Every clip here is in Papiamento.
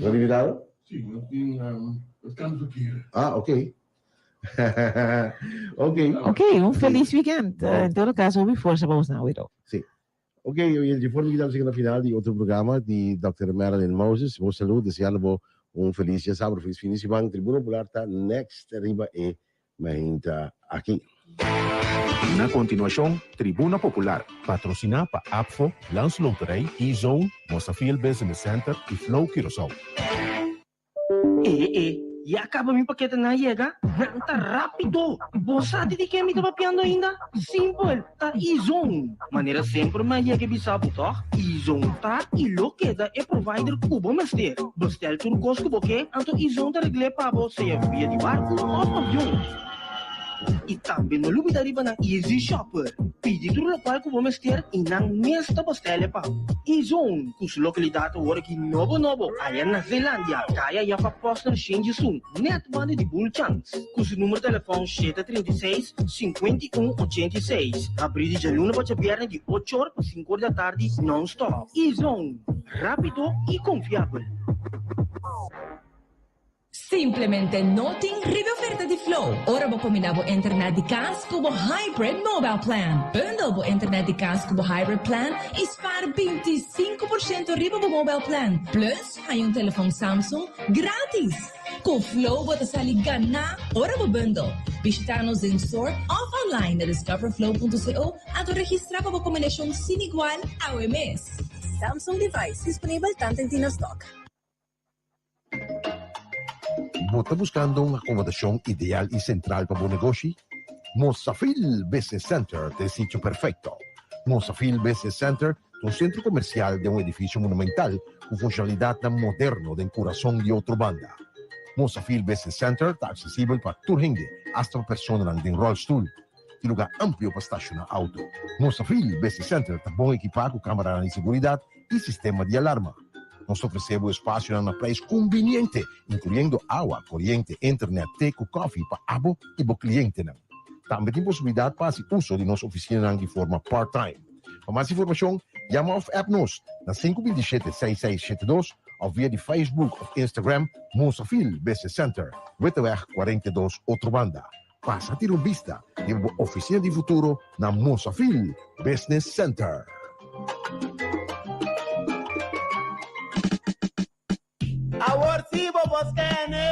No tin invitado? Sí, nos tin het kan verkeren. Ah, ok. ok. Ok, un feliz weekend. En todo caso, hopi forsa pa bosnan, Wito. Sí. Ok, oye, di forma ki estamos llegando al final di otro programa di Dr. Marilyn Moses. Bo salud, deseando bo un feliz dia sábado, feliz fin di siman. Tribuna Popular ta next riba e Mainta aki. Na kontinuashon, Tribuna Popular. Patrosiná pa APFO, Landsloterij, E-Zone, Mosafil Business Center i Flow Curaçao. E e, ya kaba mi paketenan a yega? Nan ta rápido! Bo sa di di ke mi ta papiando ainda? Simpel, ta E-Zone! Manera semper mi a yega e bisa bo tòg? E-Zone ta i lo keda e provider ku bo mester. Bestel tur kos ku bo ke, anto E-Zone ta regl'é pa bo sea via di barku òf avion. I tambe no lubida riba nan Easy Shopper. Pidi tur lokual ku bo mester i nan mes ta bestel'é pa bo. E-Zone, ku su lokalidat awor aki nobo nobo aya na Zeelandia, kaya Jaffa Posner Shinjisun, nèt banda di Bulchans. Ku su numero telefòn 736, 51, 86. Habrí di djaluna pa djabièrnè di ocho or pa sinku or di atardi nòn-stòp. E-Zone, rápido i konfiabel. Simplemente no tin riba e oferta di Flow ora bo kombiná bo internet di kas ku bo Hybrid Mobile Plan. Bundle bo internet di kas ku bo Hybrid Plan i spar 25% riba bo mobile plan. Plus, haña un telefòn Samsung gratis! Ku Flow bo ta sali ganá ora bo bundle. Bishitá nos den store òf online na discoverflow.co anto registrá pa bo kombinashon sin igual awe mes. Samsung device disponibel tanten tin na stock. Bo ta buskando un akomodashon ideal i sentral pa bo negoshi? Mosafil Business Center ta e sitio perfekto. Mosafil Business Center ta un sentro komersial den un edifisio monumental ku funshonalidatnan moderno den kurason di Otrobanda. Mosafil Business Center ta aksesibel pa tur hende, asta pa personanan den ròlstul. Tin lugá amplio pa stashoná outo. Mosafil Business Center ta bon ekipá ku kameranan di seguridat i sistema di alarma. Nos ta ofresé bo espasionan na preis kumbiniente, inkluyendo awa, koriente, internet, te ku kòfi pa abo i bo klientenan. Tambe tin posibilidat pa hasi uso di nos ofisinanan di forma part-time. Pa mas informashon, yama òf app nos na 527 6672 òf via di Facebook òf Instagram Mosafil Business Center, Witteweg 42, Otrobanda. Pasa tira un bista riba bo ofisina di futuro na Mosafil Business Center. Awor sí bo por skene!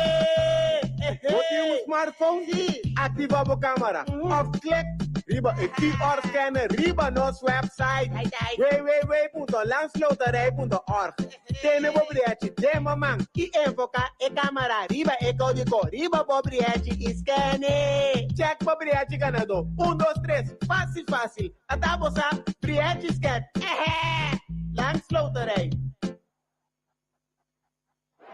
Bo tin un smartphone? Sí! Aktivá bo kámara òf klek riba e QR scanner riba nos wèpsait www.landsloterij.org. Tene bo briechi den bo man i enfoká e kámara riba e kódigo riba bo briechi i skene! Chèk bo briechi ganadó! Un, dos, tres, fásil fásil! Ata bo sa, briechi scan! Ehè! Landsloterij!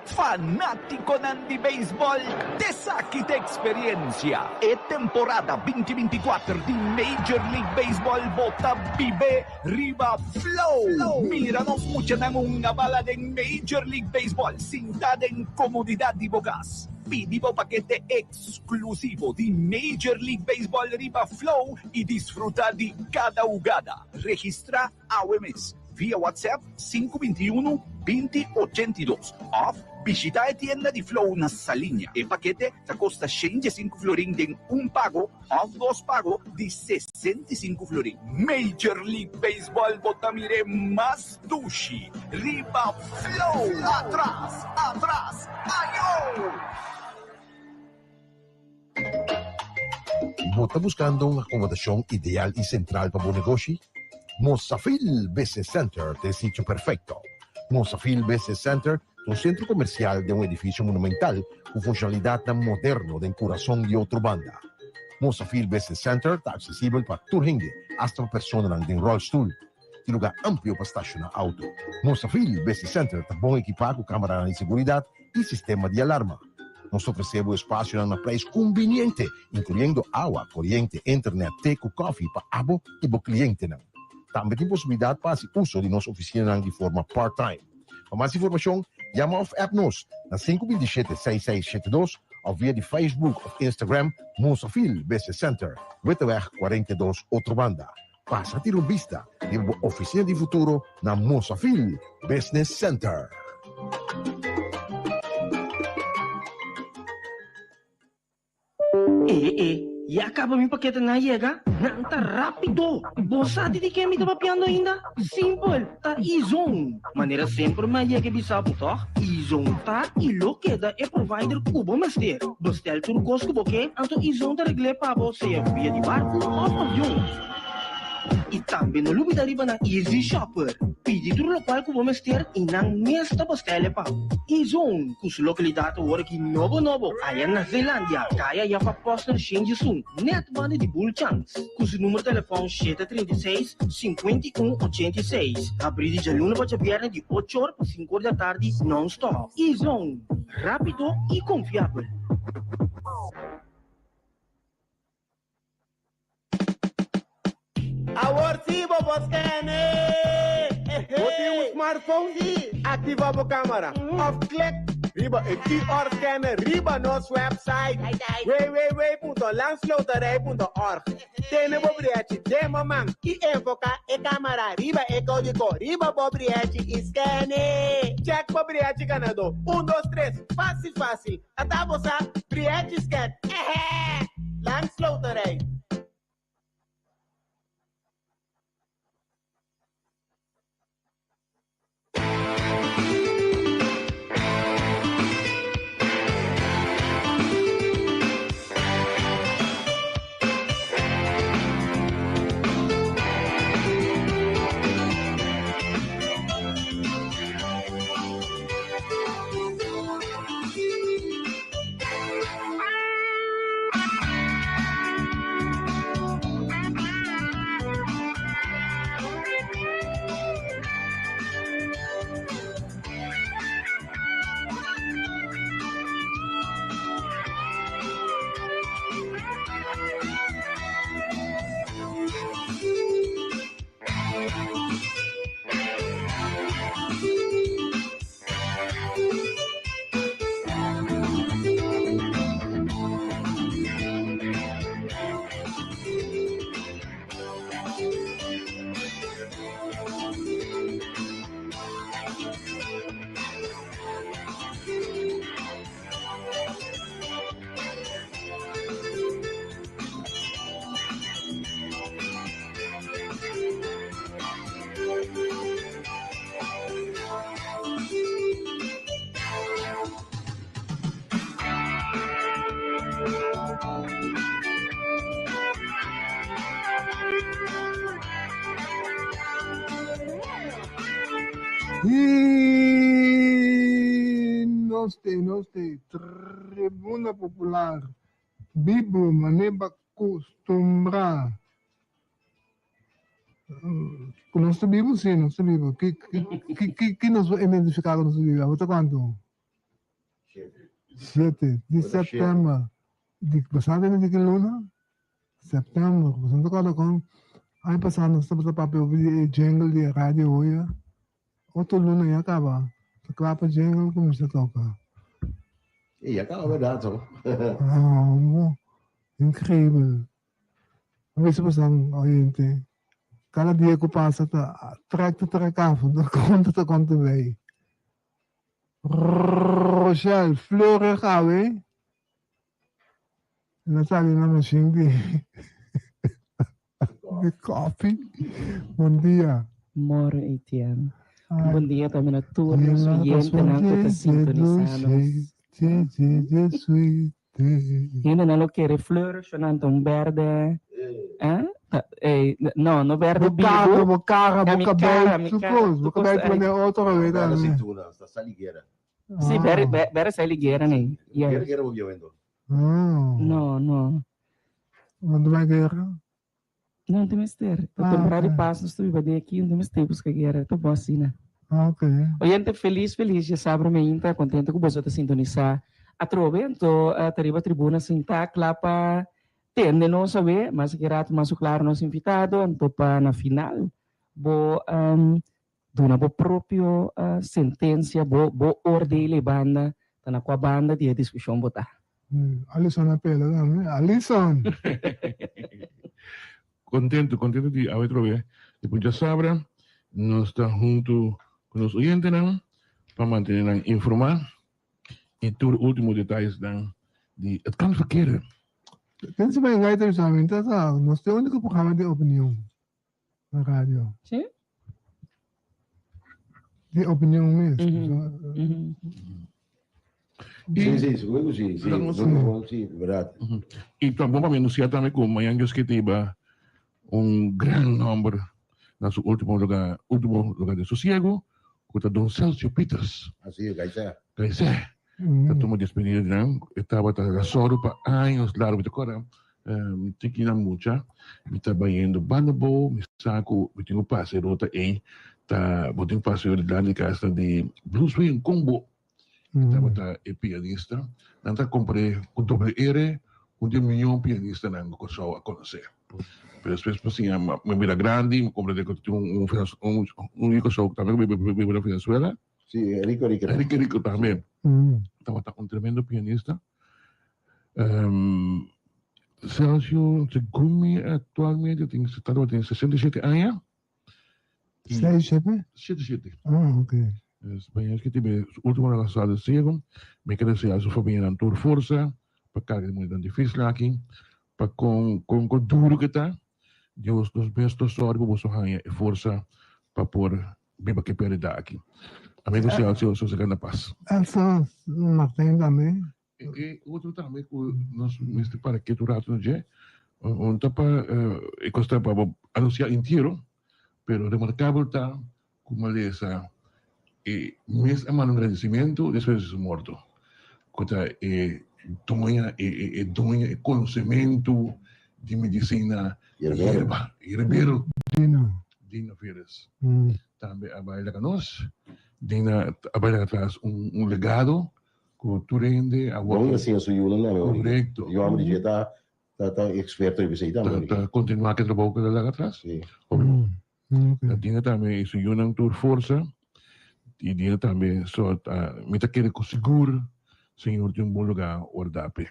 Fanátikonan di beisbòl, t'esaki ta eksperensia e temporada 2024 di Major League Baseball bo ta bib'é riba Flow! Mira nos muchanan hunga bala den Major League Baseball sintá den komodidat di bo kas. Pidi bo pakete eksklusivo di Major League Baseball riba Flow i disfrutá di kada hugada. Registrá awe mes via WhatsApp 521 20 82 òf bishitá e tienda di Flow na Saliña. E pakete ta kosta 105 florin den un pago òf dos pago di 65 florin. Major League Baseball bo ta mir'é mas dushi riba Flow! Atras, atras, ayo! Bo ta buskando un akomodashon ideal i sentral pa bo negoshi? Mosafil Business Center ta e sitio perfekto. Mosafil Business Center ta un sentro komersial den un edifisio monumental ku funshonalidatnan moderno den kurason di Otrobanda. Mosafil Business Center ta aksesibel pa tur hende, asta pa personanan den ròlstul. Tin lugá amplio pa stashoná outo. Mosafil Business Center ta bon ekipá ku kameranan di seguridat i sistema di alarma. Nos ta ofresé bo espasionan na preis kumbiniente, inkluyendo awa, koriente, internet, te ku kòfi pa abo i bo klientenan. Tambe tin posibilidat pa hasi uso di nos ofisinanan di forma part-time. Pa mas informashon, yama òf app nos na 527 6672 òf via di Facebook òf Instagram Mosafil Business Center, Witteweg 42, Otrobanda. Pasa tira un bista riba bo ofisina di futuro na Mosafil Business Center. E e, ya caba mi paketenan a yega? Nan ta rapido! Bo sa di di ken mi ta papiando ainda? Simpel, ta E-Zone! Manera semper mi a yega e bisa bo tòg? E-Zone ta i lo keda e provider ku bo mester. Bestel tur kos ku bo ke, anto E-Zone ta regl'é pa bo sea via di barku òf avion. I tambe no lubida riba nan Easy Shopper. Pidi tur lokual ku bo mester i nan mes ta bestel e pa bo. E-Zone, ku su lokalidat awor aki nobo nobo aya na Zeelandia, kaya Jaffa Posner Shenjisun, nèt banda di Bulchans. Ku su numero telefòn 736, 51 86. Habrí di djaluna pa djabièrnè di ocho or pa sinku or di atardi nòn-stòp. E-Zone, rápido i konfiabel. Awor sí bo por scan-e! Bo tin un smartphone? Sí! Activa bo camera of click riba e QR scanner riba nos website www.landsloterij.org. Tene bo briechi den bo man y enfoca e camera riba e codigo riba bo briechi y scan-e! Check bo briechi ganador! Un, dos, tres, facil facil! Ata bo sa, briechi scan! Ehe! Landsloterij. Y nos te, nos te, Tribuna Popular, Bibo manera costumbrá. Ku nos ta bibu? Sí, nos ta bibu. Ki, ki, ki, ki nos por identifiká ku nos ta bibu? Abo ta kuantu? Shete. Di sèptèmber. Di, bo sa den di ki luna? Sèptèmber. Bo no ta kòrda kon aña pasá nos tabata papia over di e jingle di e radio hoya? Otro luna ya kaba. Ta kla pa jingle kuminsá toka. E ya kaba bèrdat ho. Ah, increíbel. A bisa pasan oyente, cada dia cu pasa ta trek ta trek afo, ta conta ta conta bay. Rochelle, fleurig awe, el a sali na machine di di coffee. Bon dia. Moro Etienne. Bon dia tambe na tur nos oyentenan cu ta sintonisa nos. Hendenan lo kere fleur, shonan ta un berde. Eh? Ey, no, no berde Bo cara, bibu. bo cara, bo Mi cabei, cara, mi tur cara, cos. Bo tur cos cabei ta pone otro cabei Berde tambe. aceituna, sta saliguera. Sí, berde, berde saliguera nee. Yes. Guera, guera bo biawendo. Ah. No, no. Wando bai guera? No, no tin mester. Ta Ah, temporada di ok. pas nos ta biba den aki, no tin mester buska guera. Ta bon asina. Ah, ok. Oyente, felis, felis djasabra meinta. Contento cu boso ta sintonisa atrobe. Anto ta riba tribuna sinta cla pa tende nos awe. Mas aki rato mas claro nos invitado. Anto pa na final bo duna bo propio sentencia, bo bo oordeel e banda ta na cua banda di e discusion bo ta. Alison a pela tambe. Alison! Contento, contento di awe trobe di Puncha Sabra. Nos ta hunto cu nos oyentenan pa mantene nan informa y tur ultimo detayesnan di Het Kan Verkeren. Ten si bay gaita bisa mi ta sa nos ta e único programa di opinion na radio. Sí? Di opinion mes. Sí, sí, seguro que sí, sí, sí, verdad. Y tampoco pa mi anuncia tambe cu mañana Dios kier ta un gran nomber na su ultimo lugar, ultimo lugar de sosiego, cu ta Don Celcio Pieters. Así es, Gaisé. Gaisé. Ta tuma despedida di nan. E tabata la sòru pa años largu. Mi ta kòrda tiki nan mucha, mi ta bayendo banda bou, mi sa ku mi tin ku pasa e rota ei, ta bo tin ku pasa e dilanti di kas di Blue Swing Combo. E tabata e pianista. Nan ta kompar'é ku Doble R, un di e mihó pianistanan ku Kòrsou a konosé. Pero despues mi siña, mi bira grandi, mi komprendé ku tin un un di Kòrsou ku tambe ku biba na Venezuela. Sí, Enrico Rico. Enrico Rico tambe. Tabata un tremendo pianista. Celcio, segun mi aktualmente tin, tabata tin 67 aña. Seis, siete? Siete, siete. Ah, ok. Dus mañana que tiene su último relação de ciego, me quero desear a su familia tur força pa carga de momento difícil aqui, pa con con con duro que tá, Dios nos best sorry pa boso haña e força pa por biba que pérdida aqui. Amigo Celcio, sosega na paz. Elsa Martin tambe. E otro tambe ku nos mester para ketu rato na dje, un ta pa e kos ta pa bo anunsiá entiero, pero remarkabel ta ku malesa e mes a manda un gradisimentu despues di su morto, ku ta e doña e doña e konosementu di medisina yerba, yerbero, Dina Veres tambe a bai laga nos, Dina a bai laga atras un legado Ku tur hende a wòrdu. Bon a siña su yunan tambe ori. Korekto. Yu homber di dje ta ta ta eksperto riba esei tambe ori. Ta kontinuá ku e trabou ku el a laga atras. Si. Hopi bon. Ta dina tambe e su yunan tur forsa i dina tambe so ta mi ta kere ku sigur Señor tin un bon lugá wardá p'e.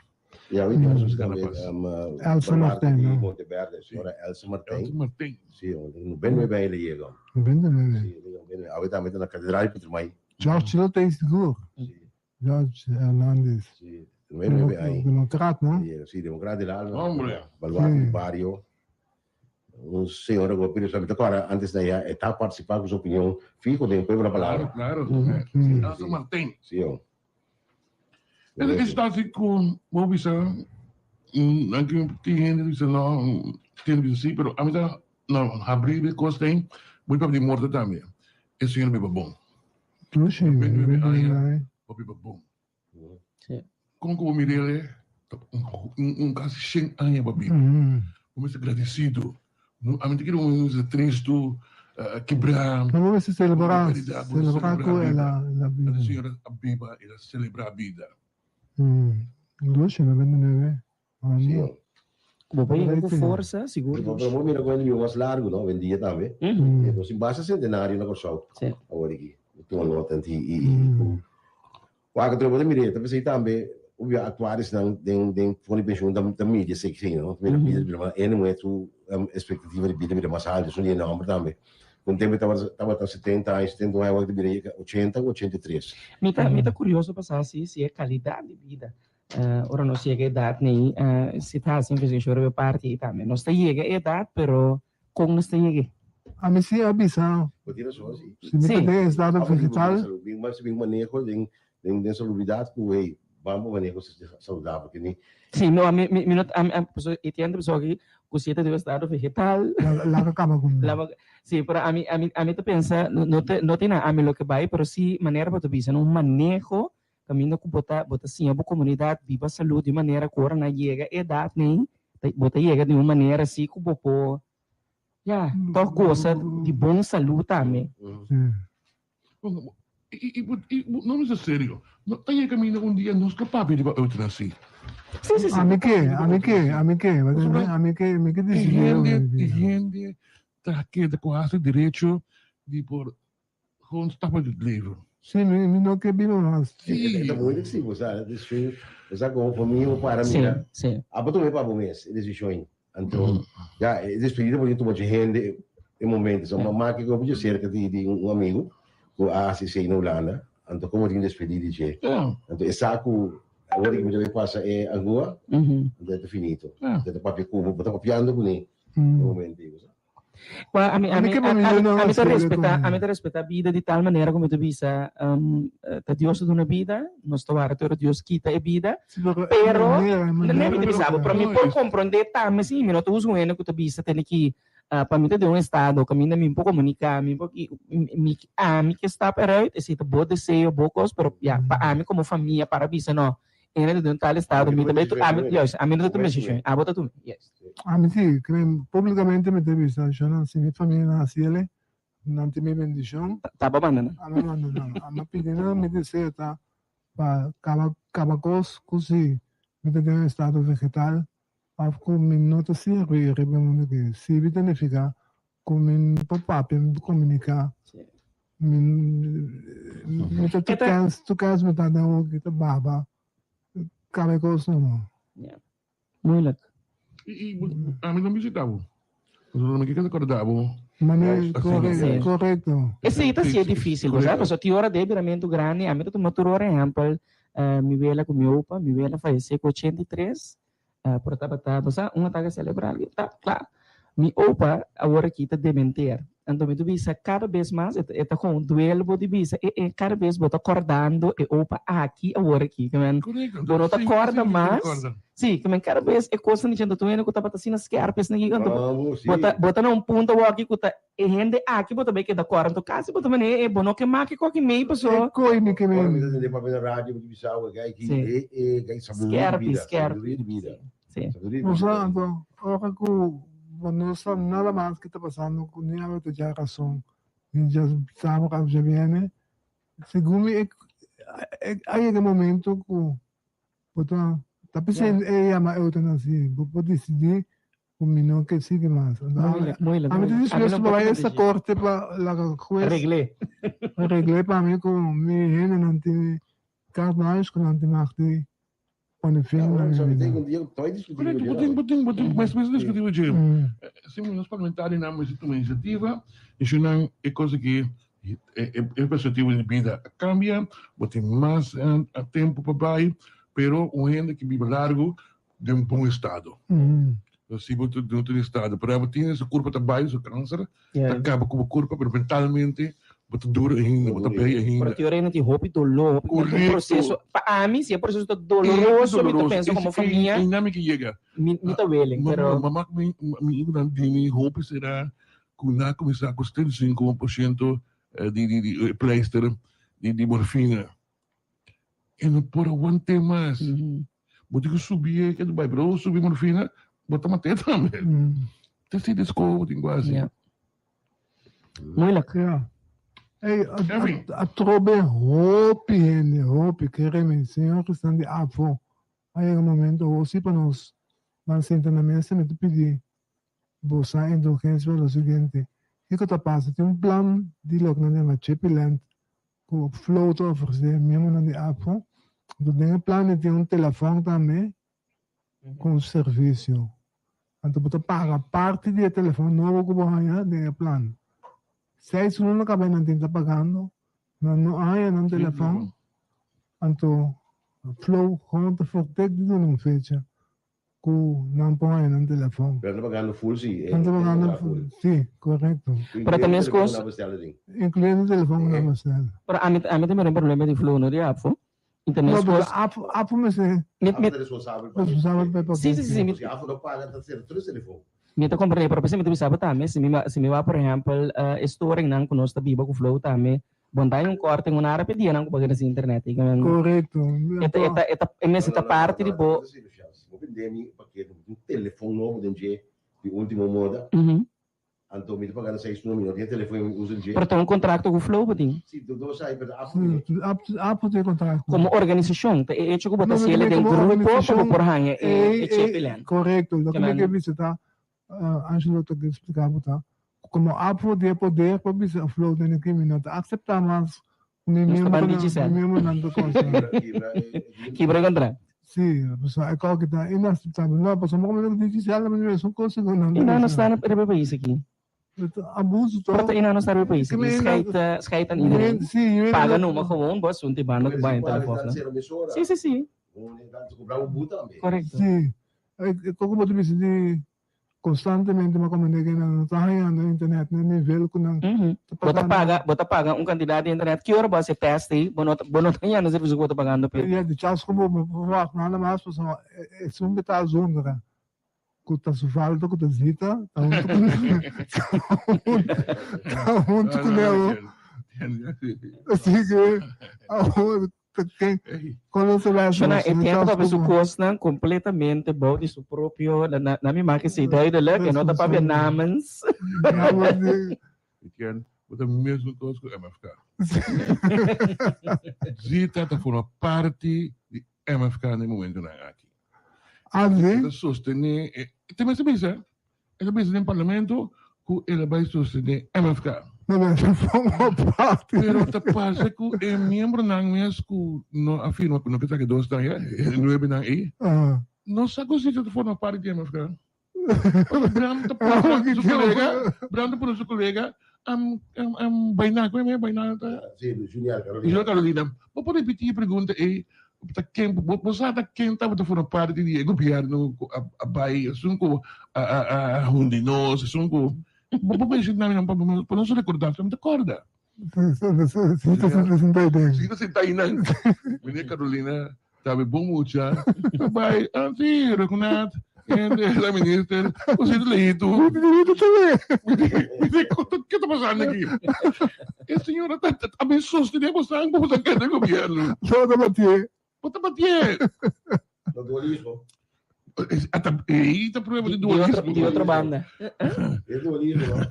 Ya mi ta sus tambe Elsa Martijn no. Monteverde señora Elsa Martijn. Elsa Martijn. Si, 99 aña el a yega. 99. Si, 99. Awe tambe ta na Catedral di Pietermaai. George lo ta sigur. George Hernandez. Si, 99 aña. Democrat, no? Si, democrat del alma. Hombre. Baluarte di bario. Un señora ku a pidi mi ta kòrda antes na ya e ta partisipá ku su opinion fiho den Pueblo la Palabra. Claro, claro. Elsa Martijn. Si, oh. E situatie ku bo bisa, anke tin hende bisa no, tin hende bisa si, pero ami ta no habri e kos den, bo papia di morto tambe. E señor biba bon. Dushi, 99 aña, bo biba bon. Kon ku bo mir'el ta un kasi shen aña bo biba. Bo mester gradisido. Ami ta kere bo mester tristu, kibrá. No bo mester selebrá, selebrá ku el a biba. E señor a biba, el a selebrá bida. Dushi, 99 aña. Bo por yega ku forsa, sigur. Pero bo mira ku hende biba mas largu, no? Awendia tambe. Nos tin basta sentenario na Kòrsou awor aki. Tuma nota i ku Wak otro bo ta mira ta p'esei tambe obvio actuarisnan den den fondo di pensioen ta ta midi esei esei no mira bida bira mas hende muher su expectativa di bida bira mas alto esun di e nomber tambe un tempo tabata tabata 70 aña 71 aña awor ta bira yega 80 o 83. Mi ta mi ta curioso pa sa si si e calidad di bida ora nos yega e edad nei si ta haci investigacion riba e parti ei tambe nos ta yega e edad pero Kon nos ta yeg'é? Ami si a bisa. Bo tin rason, si. Si mi ta den estado vegetal. Bin mas bin maneho den den salubridat ku hey ban pa maneho saludabel ke ni. Si no ami mi no ami pasobra e tiende pasobra aki ku si e ta den estado vegetal. Laga kaba ku mi. Si pero ami ami ami ta pensa no ta no tin ami loke bai pero si manera bo ta bisa un maneho kaminda ku bo ta bo ta siña bo komunidat biba salud di un manera ku ora nan yega e edat nei bo ta yega di un manera asi ku bo por ya tòg gosa di bon salud tambe. I no mester serio, no ta yega kaminda un dia nos lo papia riba eutanasia. Sí, sí, sí. Ami ke, ami ke, ami ke, ami ke, mi ke disidí. E hende ta keda ku hasi derecho di por Gewoon stap uit het leven. Sí, mi, mi no ke biba mas. Sí. E ta moeilijk sí, bo sa. Dus fin, bo sa como familia bo para mira. Sí, sí. Abo tuma pa bo mes e decision. Anto, ja, e despedida por tuma mucha hende e momento. So, mama ke como cerca di, di un amigo ku a hasi esei na Hulanda. Anto, como tin despedida dje. Anto, e sa ku. Awor di ku mi ta bai pasa e angua, anto e ta finito. Anto e ta papia ku bo, bo ta papiando kuné e momento ei, bo sa. Well, ami, Ami ami, ke pa ami, mi ami, no ami ta hasié respetá, kon. ami ta respetá bida di tal manera ku mi ta bisa, ta Dios ta duna bida, nos ta wara te ora Dios kita e bida, Sí, pero e pero, manera, e ne manera mi ta bisa bo, pero mi por komprondé tambe si mi no ta husga un hende ku ta bisa tene ki pa mi ta den un estado kaminda mi por komuniká, mi por ki, mi, ami ke stap eruit, esei ta bo deseo, bo kos, pero ya, pa ami komo famia para bisa no, hende ta den un tal estado, mi ta bai, ami, juist, ami no ta tuma desishon, abo ta tuma, juist. Ami si, kren publikamente mi ta bisa, shonnan, si mi famia nan hasi el'e, nan tin mi bendishon. Ta bo manda nan. Ami manda nan. Ami a pidi nan, mi deseo ta pa kaba kaba kos ku si mi ta den un estado vegetal òf ku mi no ta sirbi riba e mundu aki. Sirbi ta nifiká ku mi no por papia, mi no por komuniká, mi mi ta tur kens, tur kens mi ta den hoki ta baba, kaba e kos nomo. Moeilijk. I, i, ami no visita bo. Pasobra mi ke keda korda bo. Mane, kore, korekto. Esei ta sier difícil, bo sa, pasobra tin ora den biramentu grandi, ami ta tuma tur ora ehèmpel, mi wela ku mi opa, mi wela fayesé ku 83, por tabata, bo sa, un atake selebral, i ta kla. Mi opa awor aki ta dementer. Anto mi ta bisa kada bes mas, e ta kon duel bo di bisa, e e kada bes bo ta kordando e opa aki awor aki. Ke men bo no ta korda mas. Si, ke men kada bes e kosnan di djente tur hende ku tabata asina skerp esnan aki, anto bo ta bo ta na un punto awor aki ku ta e hende aki bo ta bai keda kòrda. Anto kasi bo ta mane e bo no ke make koki mei paso. E koi mi ke men. Ora mi ta tende papia na radio mi ta bisa awe gai ki e e gai sabiduria di Skerpi, bida, skerpi. sabiduria di bida. Si. Bo sa anto, ora ku bo no sa nada mas ke ta pasando ku ni awe ta dja rason, ni dja sabra òf dja biene, segun mi e a yega e momento ku bo ta ta p'esei e yama eutanasia, bo por disidí ku mi no ke sigui mas. Anto ami ta dispuesto pa bai esta korte pa laga hues regl'é pa mi ku mi hendenan tin carte blanche ku nan tin mag di pone fin na mi vida. Correcto, bo tin, bo tin, bo tin, mes mes discuti with Jim. Si nos parlamentarionan mester tuma iniciativa, y si nan e cosa ki e perspectiva di bida a cambia, bo tin mas tempo pa bay, pero un hende ki biba largo den un bon estado. Si bo no tin estado, pero bo tin su curpa ta bay, su cancer ta caba cu bo curpa, pero mentalmente bo ta duro ainda, bo ta bay ainda. Pero teoria tin hopi dolor, hopi Correcto. proceso. Pa ami, si e proceso ta doloroso, mi ta pensa como famia. Einan mi ke yega. Mi ta willing, pero. Mama cu mi, mi hijunan di mi hopi sera cu nan a cuminsa cu 75% di di pleister di morfina. E no por aguant'é mas. Bo tin ku subi e ke bai, pero subi morfina, bo ta mat'é tambe. Ta así di skol bo tin ku hasi. Moeilijk. Ja. Ey, atrobe hopi hende, hopi, kere mi, señor ku esnan di afo, a yega momento awor si pa nos ban sinta na mesa mi ta pidi bosa indulgencia pa lo siguiente. Kiko ta pasa? Tin un plan di loke nan yama Chippyland ku Flow ta ofresé miembronan di APFO. Anto den e plan ei tin un telefòn tambe ku un servisio. Anto bo ta paga parti di e telefòn nobo ku bo haña den e plan. Seis luna kaba nan tin ta pagando, nan no a haña nan telefòn. Anto Flow gewoon ta fortek di duna un fecha. Ku nan por haña nan telefòn. Pero nan ta pagando full si. Nan ta pagando full, si, korekto. Pero ta meskos. Inkluyendo telefòn ku nan bestèl. Pero ami ami ta mira un problema di flow no di APFO. I ta No, meskos. pero APFO, APFO mester. APFO ta responsabel pa. Responsabel pa e pakete. Si, si, si. Si APFO no paga ta sera tur e telefòn. Mi ta komprendé, pero p'esei mi ta bisa bo tambe, si mi si mi wak por ehèmpel e storingnan ku nos ta biba ku flow tambe, bon ta hay un kòrte en un área p'e dianan ku bo keda sin internet. I Korekto. E ta e ta e ta e mester ta parti di bo. Si bo bende mi un pakete, bo tin un telefòn nobo den dje di último moda, Anto mi ta pagando seis luna, mi no tin e telefon mi usa dje. Pero ta un contracto cu Flow bo tin? Si, dos ai, pero ta APFO tin. APFO tin e contracto. Como organisacion, ta e hecho cu bo ta haciele den grupo pa bo por haña e chepiland. Correcto, loke mi ke bisa ta, Angelo ta ke explica bo ta, como APFO tin e poder pa bisa Flow tene ki mi no ta acepta mas Mi Nos ta ban miembronan, di Giselle. mi miembronan ta cosa. Kibra e contract. Sí, pasobra e kòke ta inaceptabel. No, pasobra mi komo di Giselle mi mes un cosa ku nan I ta nan no bisa. sta riba e pais aki. Abuso toch? Pero ta i nan no sta riba e pais aki. Scheid, eh, scheid aan iedereen. Sí, Paga numa gewoon, bo asunto i banda ku bai en telefon. Sí, sí, sí. Korekto. Si, koko bo ta bisa di konstantemente mi a komprende ke nan no ta hañando internet na e nivel ku nan ta Bo ta pagando. paga, bo ta paga un kantidat di internet, ki ora bo hasi tèst ei, bo no ta, bo no ta hañando e servisio ku bo ta pagando p'e. Ya di chas ku bo por wak nada mas pasobra esun ku ta zundra ku ta su falta ku ta zita ta huntu ku ta huntu ku Nelo. Así ke awor Shona, e tempo papia su kosnan kompletamente bou di su propio, na na mi make si duidelijk, e no ta papia namens. Etienne, bo ta mesun kos ku MFK. Zita ta forma parti di MFK na e momentonan aki. E ta sostené, e ta mester bisa, E ta bisa den parlamento ku el a bai sostené MFK. Pero ta parse ku e miembronan mes ku no a firma ku no ke saki dos nan ya, e nuebenan ei, no sa ku si ta forma parti di MFK. Pasobra Bram ta pone su kolega, Bram ta pone su kolega, bai na ku e, bai na ta. Junior Carolina. Bo por ripití e pregunta ei Ta ken bo bo sa ta ken tabata forma parti di e gobierno ku a a bai esun ku a a a hundi nos esun ku bo por menshona mi nan pa pa nos rekorda mi ta korda. Si ta sinta ei den. Si ta sinta einan. Meneer Carolina tabe bon mucha ta bai ah si Raghunath hende la minister bo sinta lehitu. Mi di ke ta pasando aki? E señora ta ta bin sostené bosan ku bosan kende gobierno. No ta batié. Bo ta batié. No dualismo. Ata ei ta prueba di dualismo. Di otro banda. E dualismo no.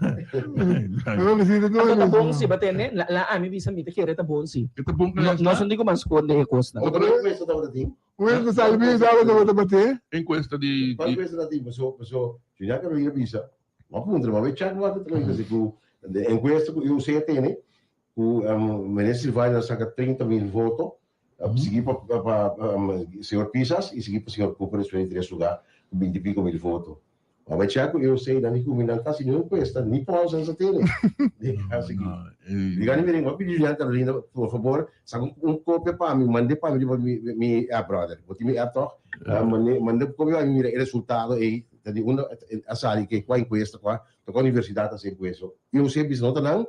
Anto ta bon si ba tende la ami bisa mi ta kere ta bon si. E ta bon No son di ku ban skonde e kosnan. Otro enkuesta tabata tin. Un enkuesta al mi sa tabata batié. Enkuesta di. Cual enkuesta ta tin paso paso Julian Carolina bisa Ma puntra, ma we check wak ta kasi ku de enkuesta ku IOC a tene ku Minister Silvania a saka 30 mil voto, sigui pa pa señor Pisas i sigui pa señor Cooper despues di tres lugá ku binti piko mil voto. Ma we check ku IOC nan di ku mi nan ta hasi niun enkuesta ni pausa nan sa tene den kasi aki. Diga ni miren, bo a pidi Julian Carolina por fabor saka un kopia pa mi, mande pa mi riba mi app brother. Bo tin mi app toch? Mande un kopia pa mi mira e resultado ei. Ta di unda a sali ke kua enkuesta kua ta kua universidat a hasi enkuesta. IOC bisa no ta nan,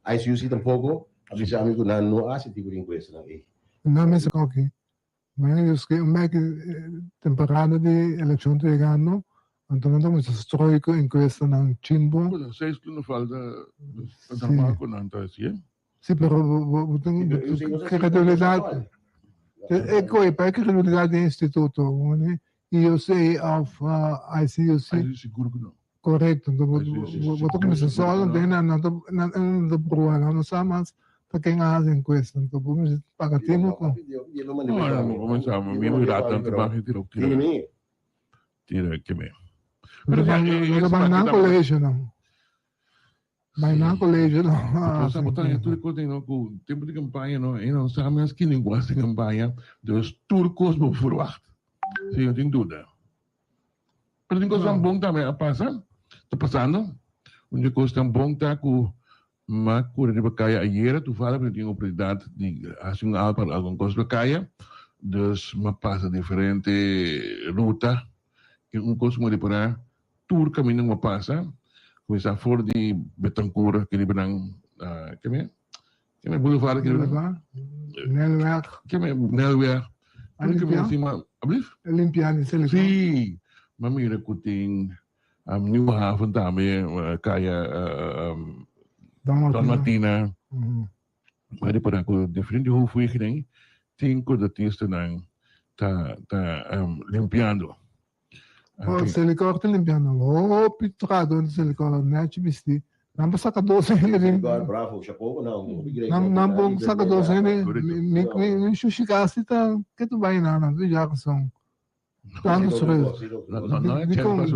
ICUC tampoko a bisa ami ku nan no a hasi tipo di enkuestanan ei. Nan mester koki. Mañana Dios ke un bek temporada di elekshon ta yegando, anto nan ta kuminsá stroi ku enkuestanan chimbo. Bueno, seis luna falta pa normal ku nan ta hasi e. Si, pero bo tin credibilidad. E koe pa e credibilidad di instituto, IOC of ICUC. ICUC sigur ku no. Korekto, enton bo ta kuminsá sòl, anto nan no ta nan ta proba, nan no sa mas ta ken a hasi enkuesta, enton bo mester paga tino ku. No, no, kuminsá, mi rato nan ta baha tira tira keme. Pero ta ban nan kolegio nan. Bai na colegio no. Bo sa bo ta haña tur e kos no ku tempu di kampaña no e no sa mes ki lenguas di kampaña dus tur kos bo verwacht si no tin duda pero tin kosnan bon tambe a pasa ta pasando un di e kosnan bon ta ku m'a kore riba kaya ayera tufala mi tin oportunidat di hasi un alpa algun kos riba kaya dus m'a pasa diferente ruta i un kos ku m'a ripara Tur kaminda ku a pasa, kuminsá for di Betancourt ke riba nan, keme? Keme boulevard ke riba nan? Nelweg. Keme Nelweg. A limpia? Ablief? A limpia di Selikor. Sí, m'a mira ku tin Nieuwe Haven tambe, kaya Don Martina. M'a repará ku diferente hoofdwegnan tin kodratistanan ta limpiando. Oh, Selikor ta limpiando. Hopi trahador di Selikor nechi bisti. Nan por saka dos hende den. Selikor, bravo, chapeau pa nan. Hopi great. Nan nan por saka dos hende. Mi mi mi shushi kasi ta ke tu bai nan nan tu Jacobson. Tantu stress. Dikon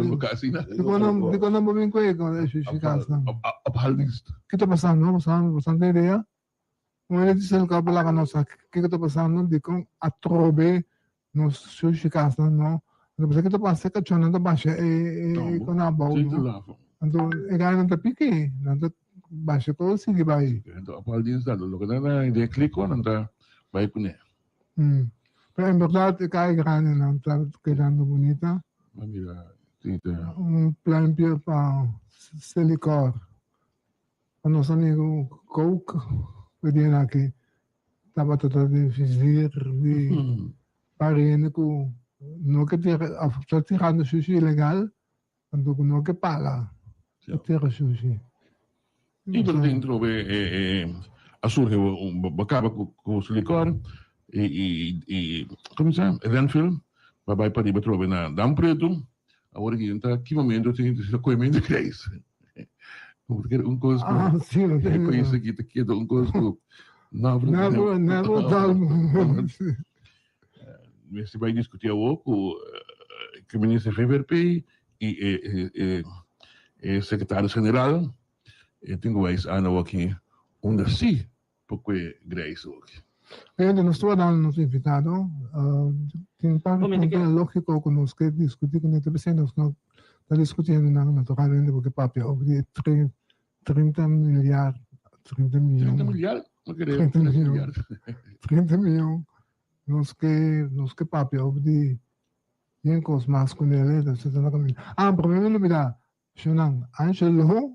dikon nan dikon nan por bin koe kon e shushi kas nan. Ophaaldienst. Ke ta pasando? Bo sa bo idea? Un hende di Selikor por laga nos sa kiko ta pasando dikon atrobe Nos shushi kasnan no. Anto pasobra ki ta pasa e kachónan ta basha e e kon abou no. Anto e gainan ta piki, nan ta basha todo sigui bai. Anto apal di instaldo loke nan a den kliko nan ta bai kuné. Pero en berdad e kaya grandinan ta kedando bunita. Ma mira, tin ta. Un pluimpje pa Selikor. Pa nos amigo Coke, e dia aki tabata ta den vizier di pariente ku no ke tira of ta tirando shushi ilegal, anto ku no ke paga pa tira shushi. I pero tin trobe a surgi bo kaba ku Selikor i komo sa landfill pa bai pariba trobe na Dam Pretu awor aki ta ki momento tin ta koemente grijs. Un kos ku Ah, sí, lo e pais aki ta keda un kos ku never never never dull moment. Mester bai diskutí awor ku ku minister VVRP i e e e sekretaris general e tin ku bai ana awor aki unda si por kue grijs awor aki. Gente, nos tabata dando nos invitado. Tin un par di punto lógico ku nos ke diskutí ku nan ta p'esei nos no ta diskutiendo nan naturalmente porque papia over di 30 milyar, 30 miyon. 30 milyar? No kere 30 miyon. 30 miyon. Nos ke nos ke papia over di yen kos mas ku nele, entonces ta na kaminda. Ah, promé mi lubidá, Shunan, Angelo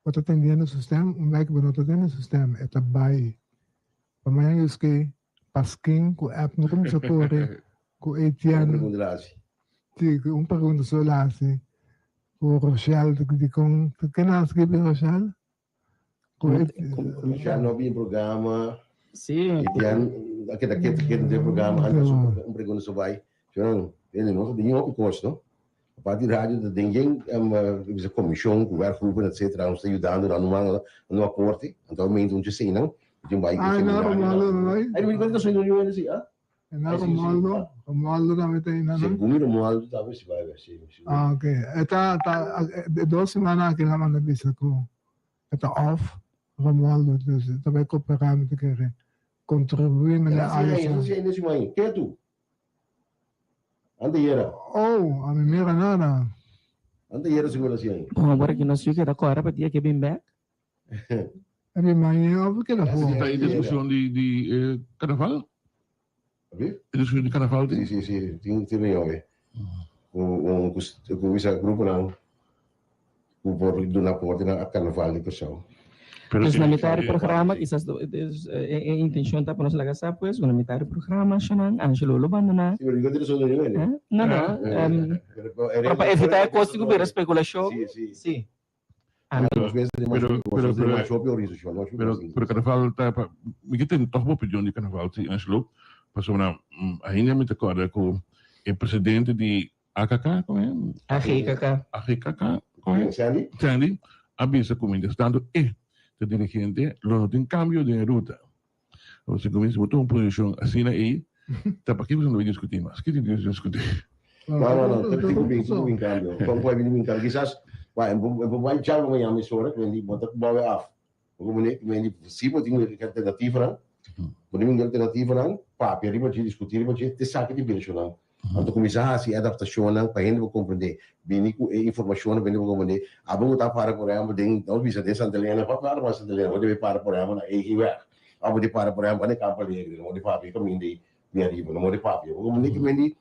Bo ta tendiendo su stem, un bek bo no ta tende su stem, e ta bai. Pa mañan yus ke Pasquin ku app no kuminsá kore ku Etienne. Un pregunta la hasi. Si, un pregunta so la hasi ku Rochelle, dikon, ken a skibi Rochelle? Ku Rochelle no bin programa. Si. Etienne a keda ketu ketu den programa antes un pregunta so bai. Shunan, tende nos ta den hopi kos no. Aparte di radio ta den yen bisa comision cu werkgroepen etcetera nos ta yudando dando man dando aporte anto mente un cheseinan tin bai Ah, na Romualdo no bai? Ay, mi cuenta soy no yo si ah. Na Romualdo, Romualdo tambe ta einan no? Segun mi Romualdo tambe si bai si. Ah, ok. E ta ta e dos semana aki la manda bisa cu e ta off Romualdo, dus e ta bai coopera mi ta kere contribui mene Alisson. Esa si ei, ketu. Anteyera. Oh, a mi mira nada. Anteyera sigur a siña. Bon, awor aki nos yu keda kòrda pa dia ke bin bèk. E bin maña òf keda for? Ta e diskushon di di karnaval? Abi? E diskushon di karnaval tin? Si, si, si. Tin tin reunion awe. Ku un ku bisa gruponan ku por duna aporte na karnaval di Kòrsou. Dus na mitad di programa kisas e intencion ta pa nos laga sa pues ku na mitad di programa Shanan Angelo lo bandona. Si, pero dikon tin razon di wende? No, no. Pero pa evita e kos di ku bira spekulashon. Si, si. Si. Pero, pero, pero, pero karnaval ta pa, mi ke tende tòg bo opinion di karnaval si Angelo, pasobra ainda mi ta kòrda ku e presidente di AKK, kon e? AGKK. AGKK, kon e? Sandy? Sandy a bisa ku mientras tanto e ta dirigente lo no tin kambio den e ruta. Awor si kuminsa bo tuma un posishon asina ei, ta pakiko bo no bay diskutí mas? Ki tin di diskutí? No, no, no, tin ku bin, tin ku bin kambio. Kon ku a bini bin kambio? Kisas, e bo bai djaba mañana mesora, ku bo ta bouw af. Bo ku mende, si bo tin alternativanan, bo tin alternativanan, papia riba dje, diskutí riba dje, te saki di birashonnan. Anto kuminsá hasi e adaptashonnan pa hende por komprendé. Bini ku e informashonnan pa hende por komprendé. Abo ku ta para por ehèmpel den, nos bisa den Santa Elena, pa para pa Santa Elena, bo debe para por ehèmpel na Egiweg. Abo di para por ehèmpel na Campo Alegre, no morde papia kaminda ei bin ariba, no morde papia. Bo komprendé ki mende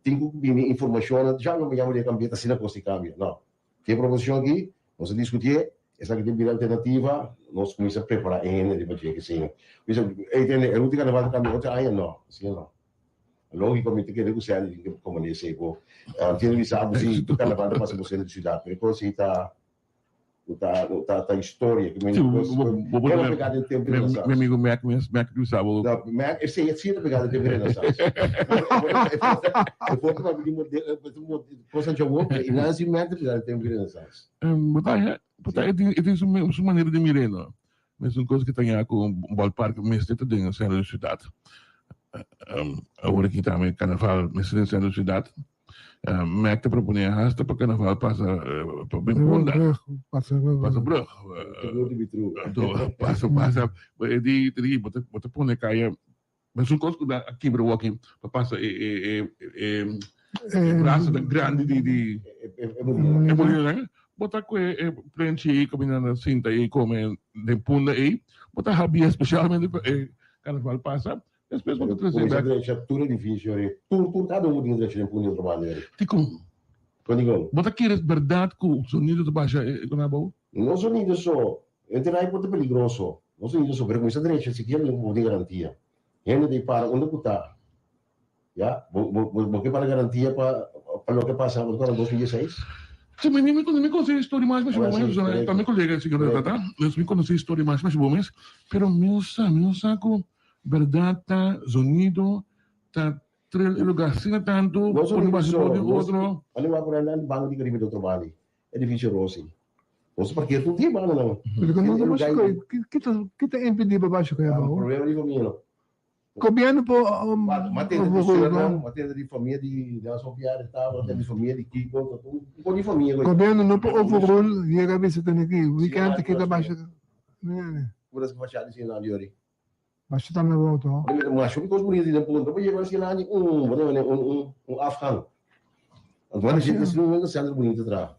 tin ku bini informashonnan, dja no yama di e kambia ta asina kos di kambia. No. Tin e proposishon aki, nos a diskutié, esaki tin bira alternativa, nos kuminsá prepará e hende riba dje kesina. Bisa, ey tende, e ruta karnaval ta kambia otro aña? No, asina no. Lógiko mi ta kere ku Sandy tin ke komand'é esei bo. Tiene bisa bo si karnaval ta pasa bo sentro di siudat, pero e kos ei ta ta ta ta historia ku mi Bo no pegá den tempu di Renaissance. Mi amigo Mac mes, Mac di bisa bo. No, Mac esei e si ta pegá den tempu di Renaissance. E foto papia di kosa djawo, pero i nan si Mac ta pegá den tempu di Renaissance. Bo ta haña, bo ta e tin e tin su su manera di mir'é no. Mesun kos ku ta haña ku un ballpark mester ta den sentro di siudat. Awor aki tambe karnaval mester den sentro di siudat. Mac ta proponé hasta pa karnaval pasa pa bin Punda. Pasa brug. Pasa pasa e di bo ta bo ta pone kaya mesun kos ku a kibra awor aki pa pasa e e e e brasanan grandi di di e mulinanan. Bo ta kue e plenchi ei kaminda nan sinta ei kome den Punda ei bo ta habia spesialmente pa e karnaval pasa. Despues bo ta trese bek. Drecha tur edificio ri. Tur tur cada un tin drecha den puño otro banda ri. Dikon? Kon dikon? Bo ta kere berdad ku sonido ta basha e kon abou? No sonido so. E terai por ta peligroso. No sonido so, pero kuminsa drecha sikiera bo tin garantia. Hende ta para unda ku ta. Ya, bo bo bo ke para garantia pa pa loke pasa bo ta 2016? Si, mi mi mi konosé e story mas mas bo mes, ta mi kolega señor Tata, mi konosé e story mas mas bo mes, pero mi no sa, mi no sa ku berdad ta zonido ta trel e lugar asina tantu No por zonido basa so, por di nos otro. Ane wak por nan banda di Caribe di otro banda, edificio Rossi. Nos parkeer tur dia banda nan. Pero ku no ta basha koe, kita kita impedí pa basha koe abou? Problema di famia no. Gobierno por Ma tende di Surinam, ma tende di famia di Nelson Piar ta, ma tende di famia di Kiko, ta tur un poco di famia. Gobierno no por overrule yega bisa tene ki weekend kita basha. Pura si basha di Surinam yori. Basha tambe bo to. Ma shopi cos bonito di den punto, pa yega na Surinam un, bo ta mane un un un afgang. Anto mane si si un centro bonito tra.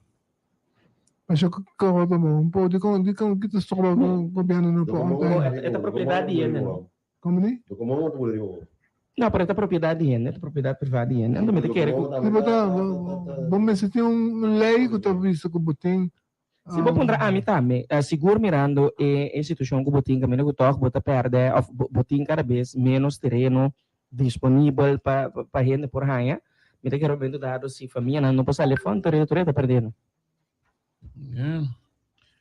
Basha koro to bo, un po dikon dikon kita stroba gobierno no por ontende. E ta propiedad di hende no. Como ni? No, pero e ta propiedad di hende, e ta propiedad priva di hende. Anto mi ta kere ku. Si bo ta, bo mester tin un ley ku ta bisa ku bo tin. Si bo puntra ami tambe, sigur mirando e e situashon ku bo tin kaminda ku tòg bo ta pèrdè òf bo tin kada bes ménos tereno disponibel pa pa hende por haña, mi ta kere un momento dado si famianan no por sali afó, anto tur e ta pèrdendo. Yeah.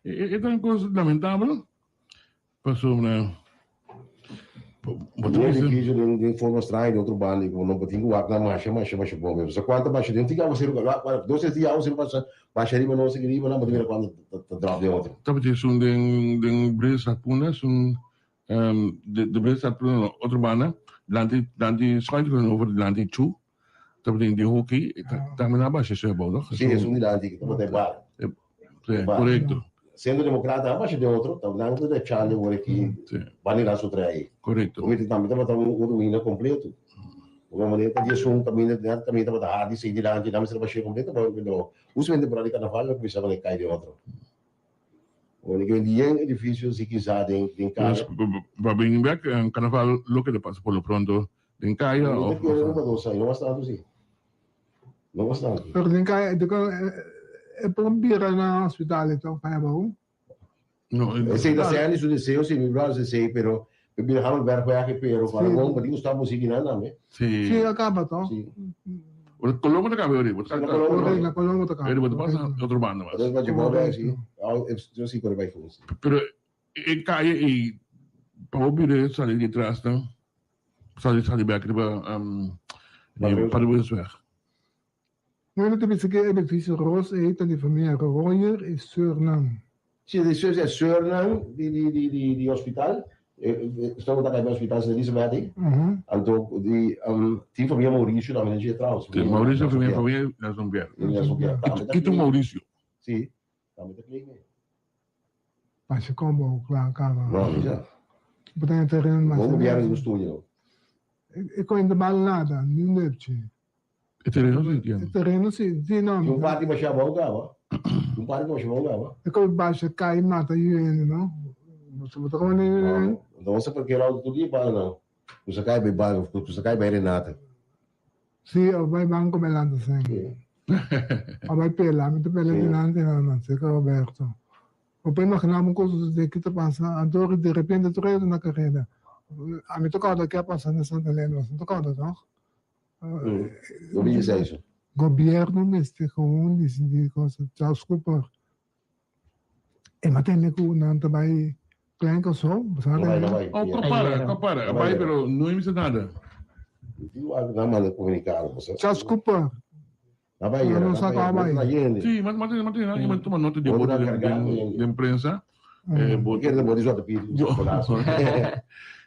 E ta un kos lamentabel pasobra bo ta Un bisa. edificio den den forma straño den otro banda y como no tin cu wak nan masha masha masha bon mes. Pasobra cuanto basha den tin awaceru dos tres dia awaceru pasa basha riba nos aki riba nan bo ta mira cuanto ta drop den otro. Tabata esun den den Bresa Punda esun de Bresa Punda no otro banda dilanti dilanti schuin tegenover dilanti Chu Tabatin di hockey, tambe nan a basha esei abou, toch? Sí, esun dilanti ki tabata e bar. Sí, korekto. Sentro Democrata a basha den otro, tabata nan ta echando awor aki banda di nan su trae. Korekto. Oye, tambe tabata un ruina kompleto. Una manera ta di esun kaminda, nan kaminda tabata hard di sei dilanti, nan mester a bash'é kompleto, pero hustamente temporada di karnaval nan kuminsá a kai den otro. Ora ku di yen edifisio si kisa den den kaya. Pa bini bek, karnaval loke ta pasa por lo pronto Den kaya No of te quiere un dos años, no bastante sí. No bastante. Pero den kaya, de con e por bira na hospital e toch pa abou. No, Esei ta Sandy su deseo, si mi brother esei, pero mi bira Hamelbergweg pero para bon, pa di gusta musik nan tambe. Sí. Sí, a caba toch. Sí. Ora Colombo ta caba ori, bo ta Na Colombo. Na Colombo ta caba. Ori bo ta pasa otro banda mas. Entonces pa Jebouweg sí. Yo sí por bai funsi. Pero e kaya ei pa bo bira sali di tras nan. Sali sali bek riba Paduensweg. Bueno ta bisa ku e edifisio ros ei ta di famia Royer i Surnam. Si di Sur e Surnam di di di di di hospital esnan ku ta kai pa hospital Sint Elisabeth ei anto di tin famia Mauricio tambe den dje trouwens. Si Mauricio famia famia Nelson Pierre. Nelson Pierre tambe ta Kito Mauricio. Si tambe ta claim ei. Pasha combo kla kaba. No, mi sa. Bo ta terreno mas. Bon gobierno di studio. E ko inte bal nada, ni un nepchi. E terreno si tiene. E terreno si, si no. Un parti basha bou kaba. Un parti basha bou kaba. E ko basha kai mata yuene, no? Bo ta kome ni. No, no sa parkeer auto tur dia para no. Ku sa kai bai banco, ku sa kai bai Renata. Sí, o bai banco bai lanta sen. O bai pela, mi ta pela dilanti na nan, cerca Roberto. Bo por imaginá bo un cosa de ki ta pasa, anto de repente tur hende na careda. Ami ta corda ke a pasa na Santa Elena, boso no ta corda toch? Gobierno mester gewoon dicidi cosa. Charles Cooper E matende ku nan ta bai Klein Kòrsou, bo sa No bai, no bai. Oh, kapara, kapara. A bai, pero no a misa nada. Nan manda komunikado, bo sa. Charles Cooper. Na bai yera, No na sa bai kua yera. bai. Na yende. Sí, ma ma ma ma ma tuma nota di Bo boto ta den cargando den yende. den prensa. Eh, boto. Kere bo di zwarte piet. Bo-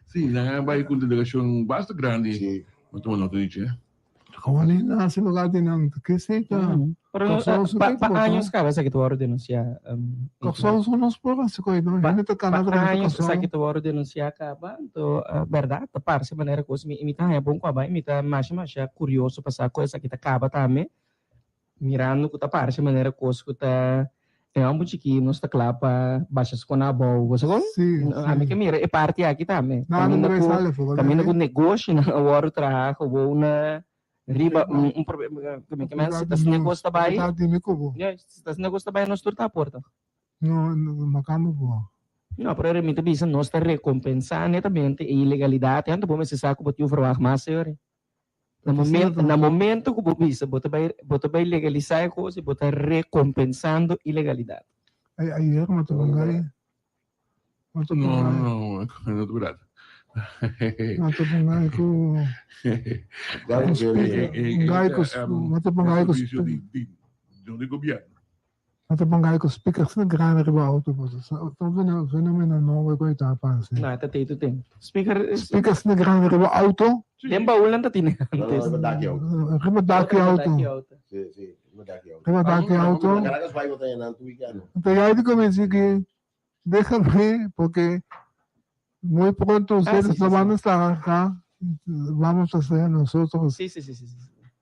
Sí, nan a bai ku un delegashon basta grandi. Sí. Ma tuma nota di dje. Gewoon ni na se lugar di nan ke se ta. Pero Kòrsou su pa kijk pa boso. años kaba esaki ta wòrdu denunsiá. Kòrsou su nos por hasi koi no. Pa Hende ta kana pa drenta años Kòrsou. esaki ta wòrdu denunsiá kaba. Anto bèrdat ta parse manera kos mi mi ta haña bon ku a bai. Mi ta masha masha kurioso pa sa ku esaki ta kaba tambe. Mirando ku ta parse manera kos ku ta. E homber chikí nos ta kla pa basha skona abou. Bo sa kon? Sí, Ami sí. ke mira e parti aki tambe. No, no Kaminda me ku sale for kaminda ku negoshinan a wòrdu traha gewoon na riba un un probe ku mi ke men si ta asina kos ta bai. Ta dimi ku bo. Ya, si ta asina kos ta bai nos tur ta aporta. No, no, makamba bo. No, pero mi ta bisa nos ta rekompensá netamente e ilegalidat. Anto bo mester sa ku bo tin un verwagt mas, señor. Na momento, na momento ku bo bisa bo ta bai bo ta bai legalisá e kos i bo ta rekompensando ilegalidat. Ay, ayer mi ta ponga Mi ta No, ponga no, no, no ta berdad. Mi ta ponga ku un gai ku mi ta ponga ku Servicio di, di, di gobierno. Mi ta ponga ku speaker asina grandi riba auto ta un fenomeno nobo ku ta pasa. No, e ta tei tur ten. Speaker Speaker asina grandi riba auto. Den baul nan ta tene antes. Riba dak di auto. Riba dak di auto. Si, si, riba dak di auto. Riba dak di auto. Na Caracas bai bo ta nan tur weekend. Anto ya di kuminsá ki déjame porque muy pronto ustedes sí, no sí, van a estar acá vamos a ser nosotros. Sí, sí, sí, sí, sí.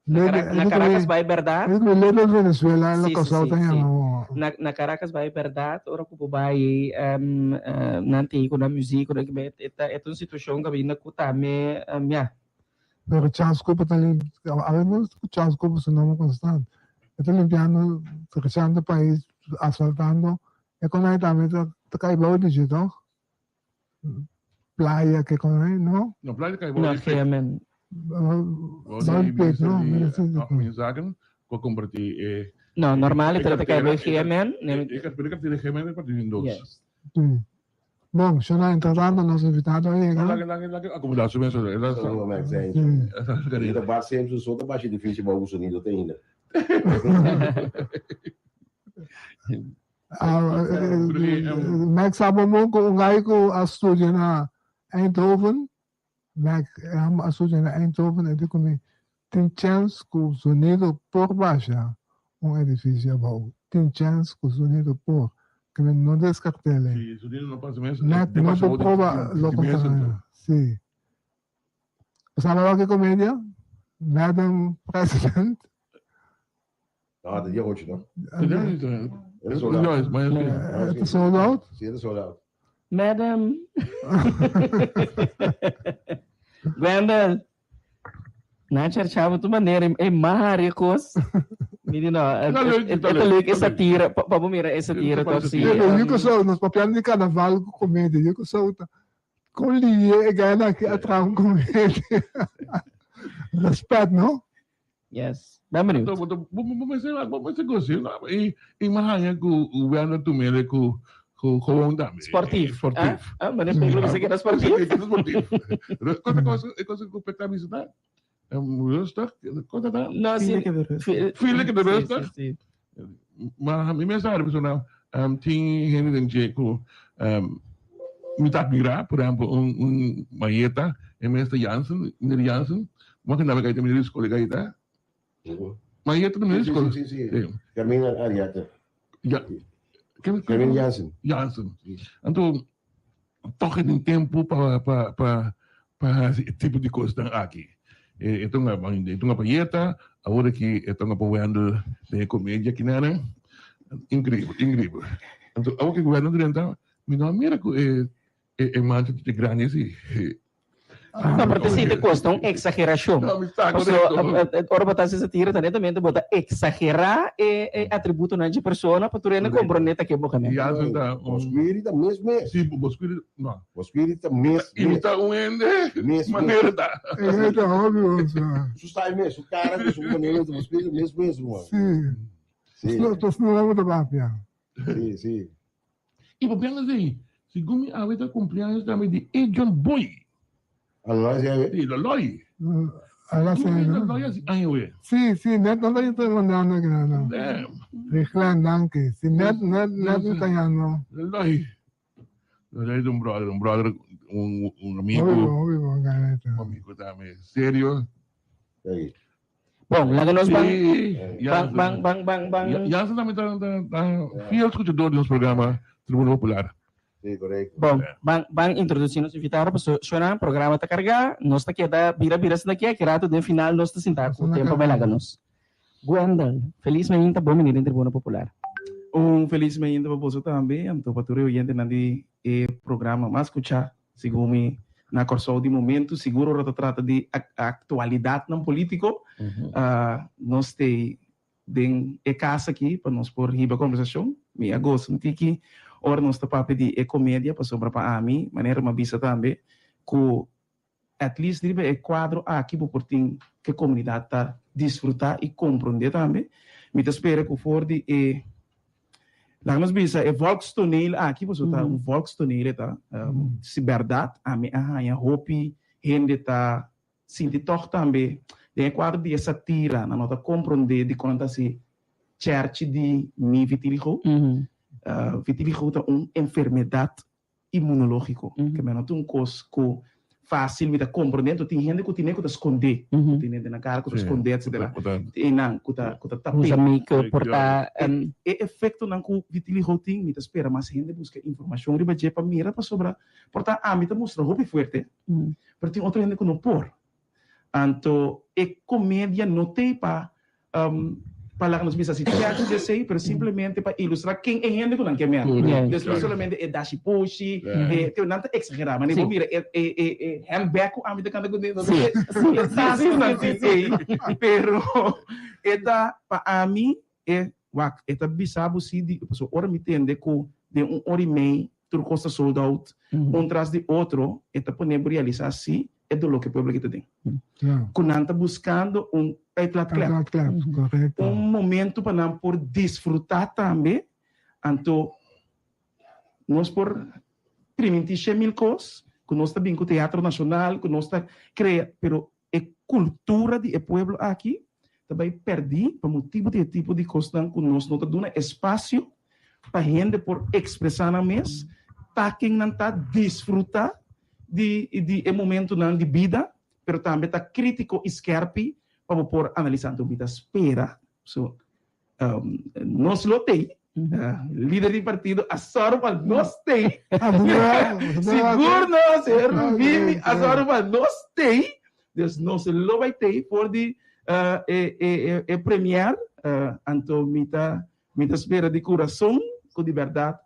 Na, Cara na Caracas bai berdad. Little Venezuela Sí, lo sí, causó sí, ta sí. yama. Na, na Caracas bai berdad, ora ku bo bai um, uh, nan tei ku nan muziek, ku nan e ta e ta un situashon kaminda ku tambe um, ya. Pero Charles Cooper ta lim a ver no Charles Cooper su nomber constant. E ta limpiando, trechando pais, asfaltando. E kon ai tambe ta ta kai bou di dje toch? Playa ke kon ai, no? No, playa kai bou No, di pek. gemen. Bou Bou di di pek, minister no? di Minister di Algemene Zaken ku a kompartí e No, normal e e ta kai kartera bou GMN. e kartera kartera GMN ta partí den dos. Yes. Sí. Bon, Shona, entretanto nos invitado a yega. Laga laga laga akomodá su mes. Saludo Max Sí. Sencho. Ta Bart Simpson so ta bashi edificio bou ku sonido te ainda. Max sa bon ku un guy ku a studia na Eindhoven, Max a studia na Eindhoven e di ku mi tin chèns ku sonido por basha un edifisio abou, tin chèns ku sonido por, ke mi no deskart'el. Max no por proba lo kontrario, si. Bo sa wak e komedia? Madam President. No, ta dia ocho, no? E sold out. E ta sold out? Si, e ta sold out. Madam. Gwendel. Nan charcha bo tu manera e mari kos. Mi di no, e ta leuk e satira, pa bo mira e satira toch si. Yo ku so, nos papiando di carnaval ku komedia, yo ku so ta Kon liye e gana aki a traha un comedia. Respet, no? Yes. Ben benieuwd. Bo bo bo bo mester bo mester gosi no i i mi haña ku Werner Tumele ku ku gewoon tambe. Sportief. Sportief. Ah, ah, meneer Peglo bisa keda sportief. Sportief. Kota kos e kos ku Pek ta bisa ta rustig kota ta. No, si. Feel lekker rustig. Si, si, si. Ma mi mester hari persona tin hende den dje ku mi ta admira, por ehempel un un Mayeta e mester Jansen, meneer Jansen, bo a kende gaita meneer di skol e gaita? Mayeta ta meneer di skol. Si, si, si. Carmina Ariate. Ja. Carmina Jansen. Jansen. Anto tòg e tin tempu pa pa pa pa hasi e tipo di kosnan aki. E ta un e ta un payeta, awor aki e ta un pa Wendel den e komedia kinan. Inkreibel, inkreibel. Anto awor ku Wendel drenta, mi no a mira ku e e mancha ta grandi asi. No, pero te si te kosta un eksagerashon. No, mi sa Paso, korekto. ora bo ta hasi satira, ta netamente bo ta eksagerá e e atributonan dje persona pa tur hende komprondé ta ke bo kende. Ya su ta un. Bo spiri ta mes mes. Si, bo spiri, no. Bo spiri ta mes mes. Imita un hende Mes mes. manera ta. E ta hopi osa. Su style mes, su kara ku su manera, bo spiri ta mes mes, ruman. Si. Si. Tos no bo ta papia. Si, si. I papiando así, segun mi awe ta cumpleaños tambe di e John Boy. A Loloy si awe? Si, Loloy. A Tur mi Loloy hasi aña awe. Si, si, net nan ta yita mandando aki nan no. Damn. Riglen, danki. Si, net, net, net mi ta yando. Loloy. Loloy ta un brother, un brother, un, un amigo. Hopi bon, hopi bon, Gareth. Un amigo tambe serio. Ey. Bon, laga nos ban Sí, ban ban ban ban ban. Jansen tambe ta ta ta fiel escuchador di nos programa Tribuna Popular. Sí, correcto. Bon, ban ban introduci nos invitado paso shona programa ta carga, nos ta keda bira bira asina aki, aki rato den final nos ta sinta cu tempo bay laga nos. Gwendel, feliz mainta, bon bini den Tribuna Popular. Un felis mainta pa boso tambe, anto pa tur e oyentenan di e programa mas skuchá, segun mi, na Kòrsou di momentu. Sigur ora ta trata di aktualidatnan polítiko, nos t'ei den e kas aki pa nos por hiba kombersashon. Mi a gosa un tiki ora nos ta papia di e komedia, pasobra pa ami, manera mi a bisa tambe, ku At least riba e kuadro aki bo por tin ku e komunidat ta disfrutá i komprondé tambe. Mi ta spera ku for di e, laga nos bisa, e volkstoneel aki, pasobra ta un volkstoneel e ta, si bèrdat ami a haña hopi hende ta sinti tòg tambe den e kuadro di e satira, nan no ta komprondé dikon nan ta hasi chèrchi di mi vitiligo. Vitiligo ta un enfermedat inmunológiko. Ke men no ta un kos ku fásil mi ta komprondé. Anto tin hende ku tine ku ta skondé. Ku tine den nan kara ku ta skondé etsetera. Einan ku ta ku ta tap'é. Usa make-up por ta. E efektonan ku vitiligo tin mi ta spera mas hende buska informashon riba dje pa mira pasobra por ta ami ta mustra hopi fuerte pero tin otro hende ku no por. Anto e komedia no t'ei pa pa laga nos bisa si chèchi di esei, pero simplemente pa ilustrá ken e hende ku nan ke mèt. Des no solamente e dashi pushi, e te nan ta eksagerá, manera bo mira e e e e handbag ku ami ta kanta kuné, no ta e tas ku nan tin ei, pero e ta pa ami e wak e ta bisa bo si di pasobra ora mi tende ku den un ora i mei tur kos ta sold out un tras di otro e ta pone bo realisá si e doló ku e pueblo aki ta den. Ku nan ta buskando un uitlaatklep. Un momento pa nan por disfrutá tambe. Anto nos por primintí 100.000 kos, ku nos ta bin ku Teatro Nashonal, ku nos ta krea, pero e kultura di e pueblo aki ta bai pèrdí pa motibu di e tipo di kosnan ku nos no ta duna espasio pa hende por ekspresá nan mes, ta ken nan ta, disfrutá di di e momentunan di bida, pero tambe ta krítiko i skèrpi pa bo por analisá. Anto mi ta spera so nos lo tei, lider di partido a sòru pa nos tei, sigur no, señor Rubini a sòru pa nos tei, dus nos lo bai tei for di e e e premier, anto mi ta mi ta spera di kurason ku di bèrdat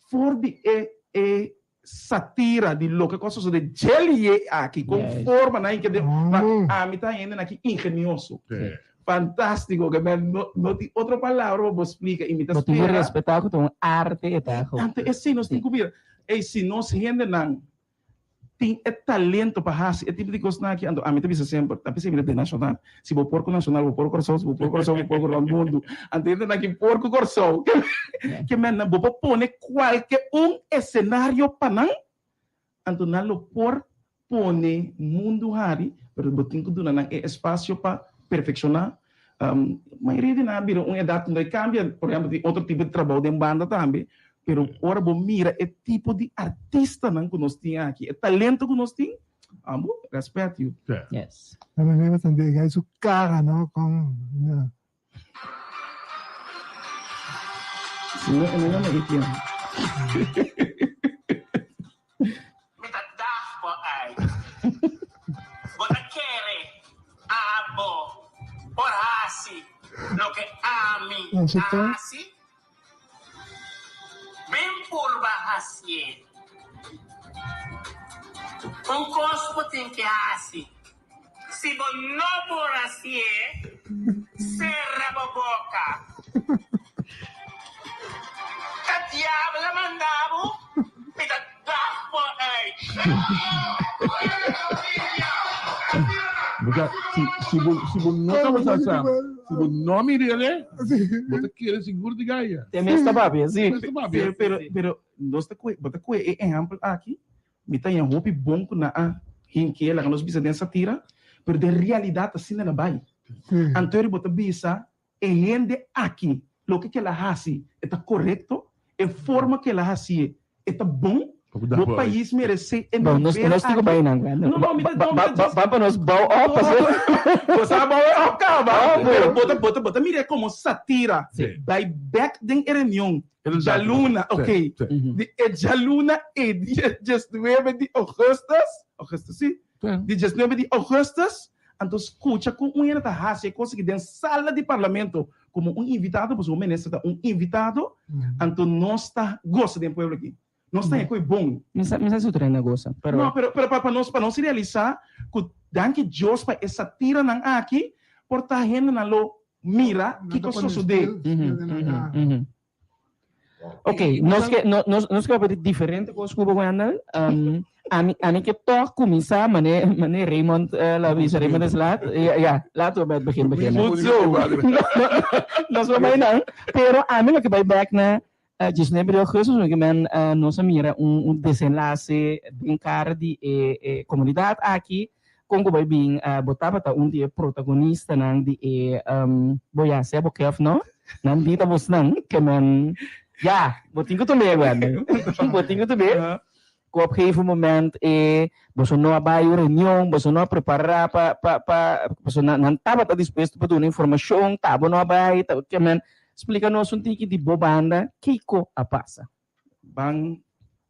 for di e e satira di loke ku a sosode djeliye aki, kon forma nan a kende, ma ami ta hende nan aki ingenioso, fantástiko, ke men no no tin otro palabra pa bo splika i mi ta Bo tin ku spera. respetá ku ta un arte e ta. Anto esei nos tin ku mira, ey si nos hendenan tin e talento pa hasi e tipo di kosnan aki, anto ami ta bisa semper, ta p'esei mi ta den Nashonal, si bo por ku Nashonal bo por ku Kòrsou, si bo por ku Kòrsou bo por ku rònt mundu, anto hendenan aki por ku Kòrsou, ke men nan bo por pone kualke un esenario pa nan, anto nan lo por pone mundu hari, pero bo tin ku duna nan e espasio pa perfekshoná. Mayoria di nan a bira un edat ku no e kambia, por ehèmpel tin otro tipo di trabou den banda tambe, pero ora bo mira e tipo di artistanan ku nos tin aki, e talento ku nos tin, amo rèspèt yu. Yes. Na manera bastante e gai su cara no con na. Si no e no yama ATM. Mi ta dag bo uit. Bo ta kere abo por hasi loke ami a hasi? Bin purba hasié. Un kos bo tin ke hasi, si bo no por hasié, sera bo boka. Ta diabel a manda bo? Mi ta dag bo uit. Bo sa, si, si bo, si bo no tabata sa, si bo no a mira el'e, bo ta kere sigur di gaya. Te mes ta papia, si. Te mes ta papia. Pero, pero, nos ta kue, bo ta kue e ehèmpel aki, mi ta haña hopi bon ku nan a hink'é, laga nos bisa den satira, pero den realidat asina el a bai. Anto bo ta bisa E hende aki, loke ku el a hasi e ta korekto, e forma ku el a hasié e ta bon, bo pais meresé e Bon, nos, nivel nos tin ku aki. bai nan. No, no, mi ta, no, mi ta just. Ban pa nos bou op, pasobra. Bo sa bou e op kaba, Oh, pero bo ta, bo ta, bo ta mir'é komo satira. Sí. Bai bèk den e reunion djaluna, ok, di e djaluna ei di diesnuebe di ougùstùs, ougùstùs si, di diesnuebe di ougùstùs. Anto skucha kon un hende ta hasi e kos aki den sala di parlamento komo un invitado, pasobra un minister ta un invitado, anto nos ta gosa den pueblo aki. Nos ta hekoi bon. Mi sa mi sa si otro hende a gosa, pero. No, pero pero pa nos pa nos realisá ku danki Dios pa e satiranan aki por ta hendenan lo mira kiko a sosodé. Ok, nos ke no nos nos ke papia di diferente kos ku bo Wendel. Um, ami ami ke tòg kuminsá mane mane Raymond eh, la bisa Raymond is laat. Ja, ja, laten we bij het begin beginnen. Goed zo. Nos lo bai nan, pero ami lo ke bai bek na eh, 19 di augustus, ke men eh, nos a mira un un desenlace den kara di e e komunidat aki kon ku bai bin bo tabata un di e protagonistanan di e bo ya sea bo ke of no nan di ta bosnan ke men ya bo tin ku tum'é Wendel bo tin ku tum'é ku op gegeven moment e boso no a bai un reunion boso no a prepará pa pa pa pasobra nan tabata dispuesto pa duna informashon ta bo no a bai ta ke men splika nos un tiki di bo banda kiko a pasa. Ban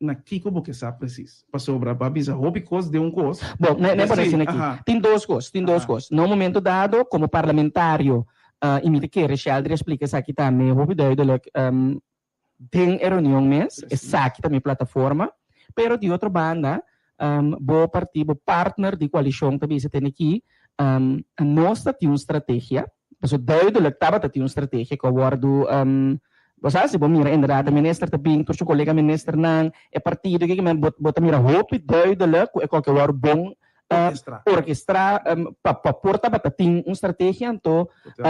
na kiko bo ke sa presis? Pasobra bo a bisa hopi kos den un kos. Bon, ne ne por asina aki. Tin dos kos, tin dos kos. Na un momento dado, komo parlamentario, i mi ta kere Sheldry a splika esaki tambe hopi duidelijk den e reunion mes, esaki ta mi plataforma. Pero di otro banda, bo parti, bo partner di koalishon ta bisa tene aki, nos ta tin un strategia, pasobra duidelijk tabata tin un strategia ku a wòrdu Bo sa si bo mira inderdaad e minister ta bin tur su colega ministernan, e partido ki men bo bo ta mira hopi duidelijk cu e koke wòrdu bon orkestra pa pa por tabata tin un strategia anto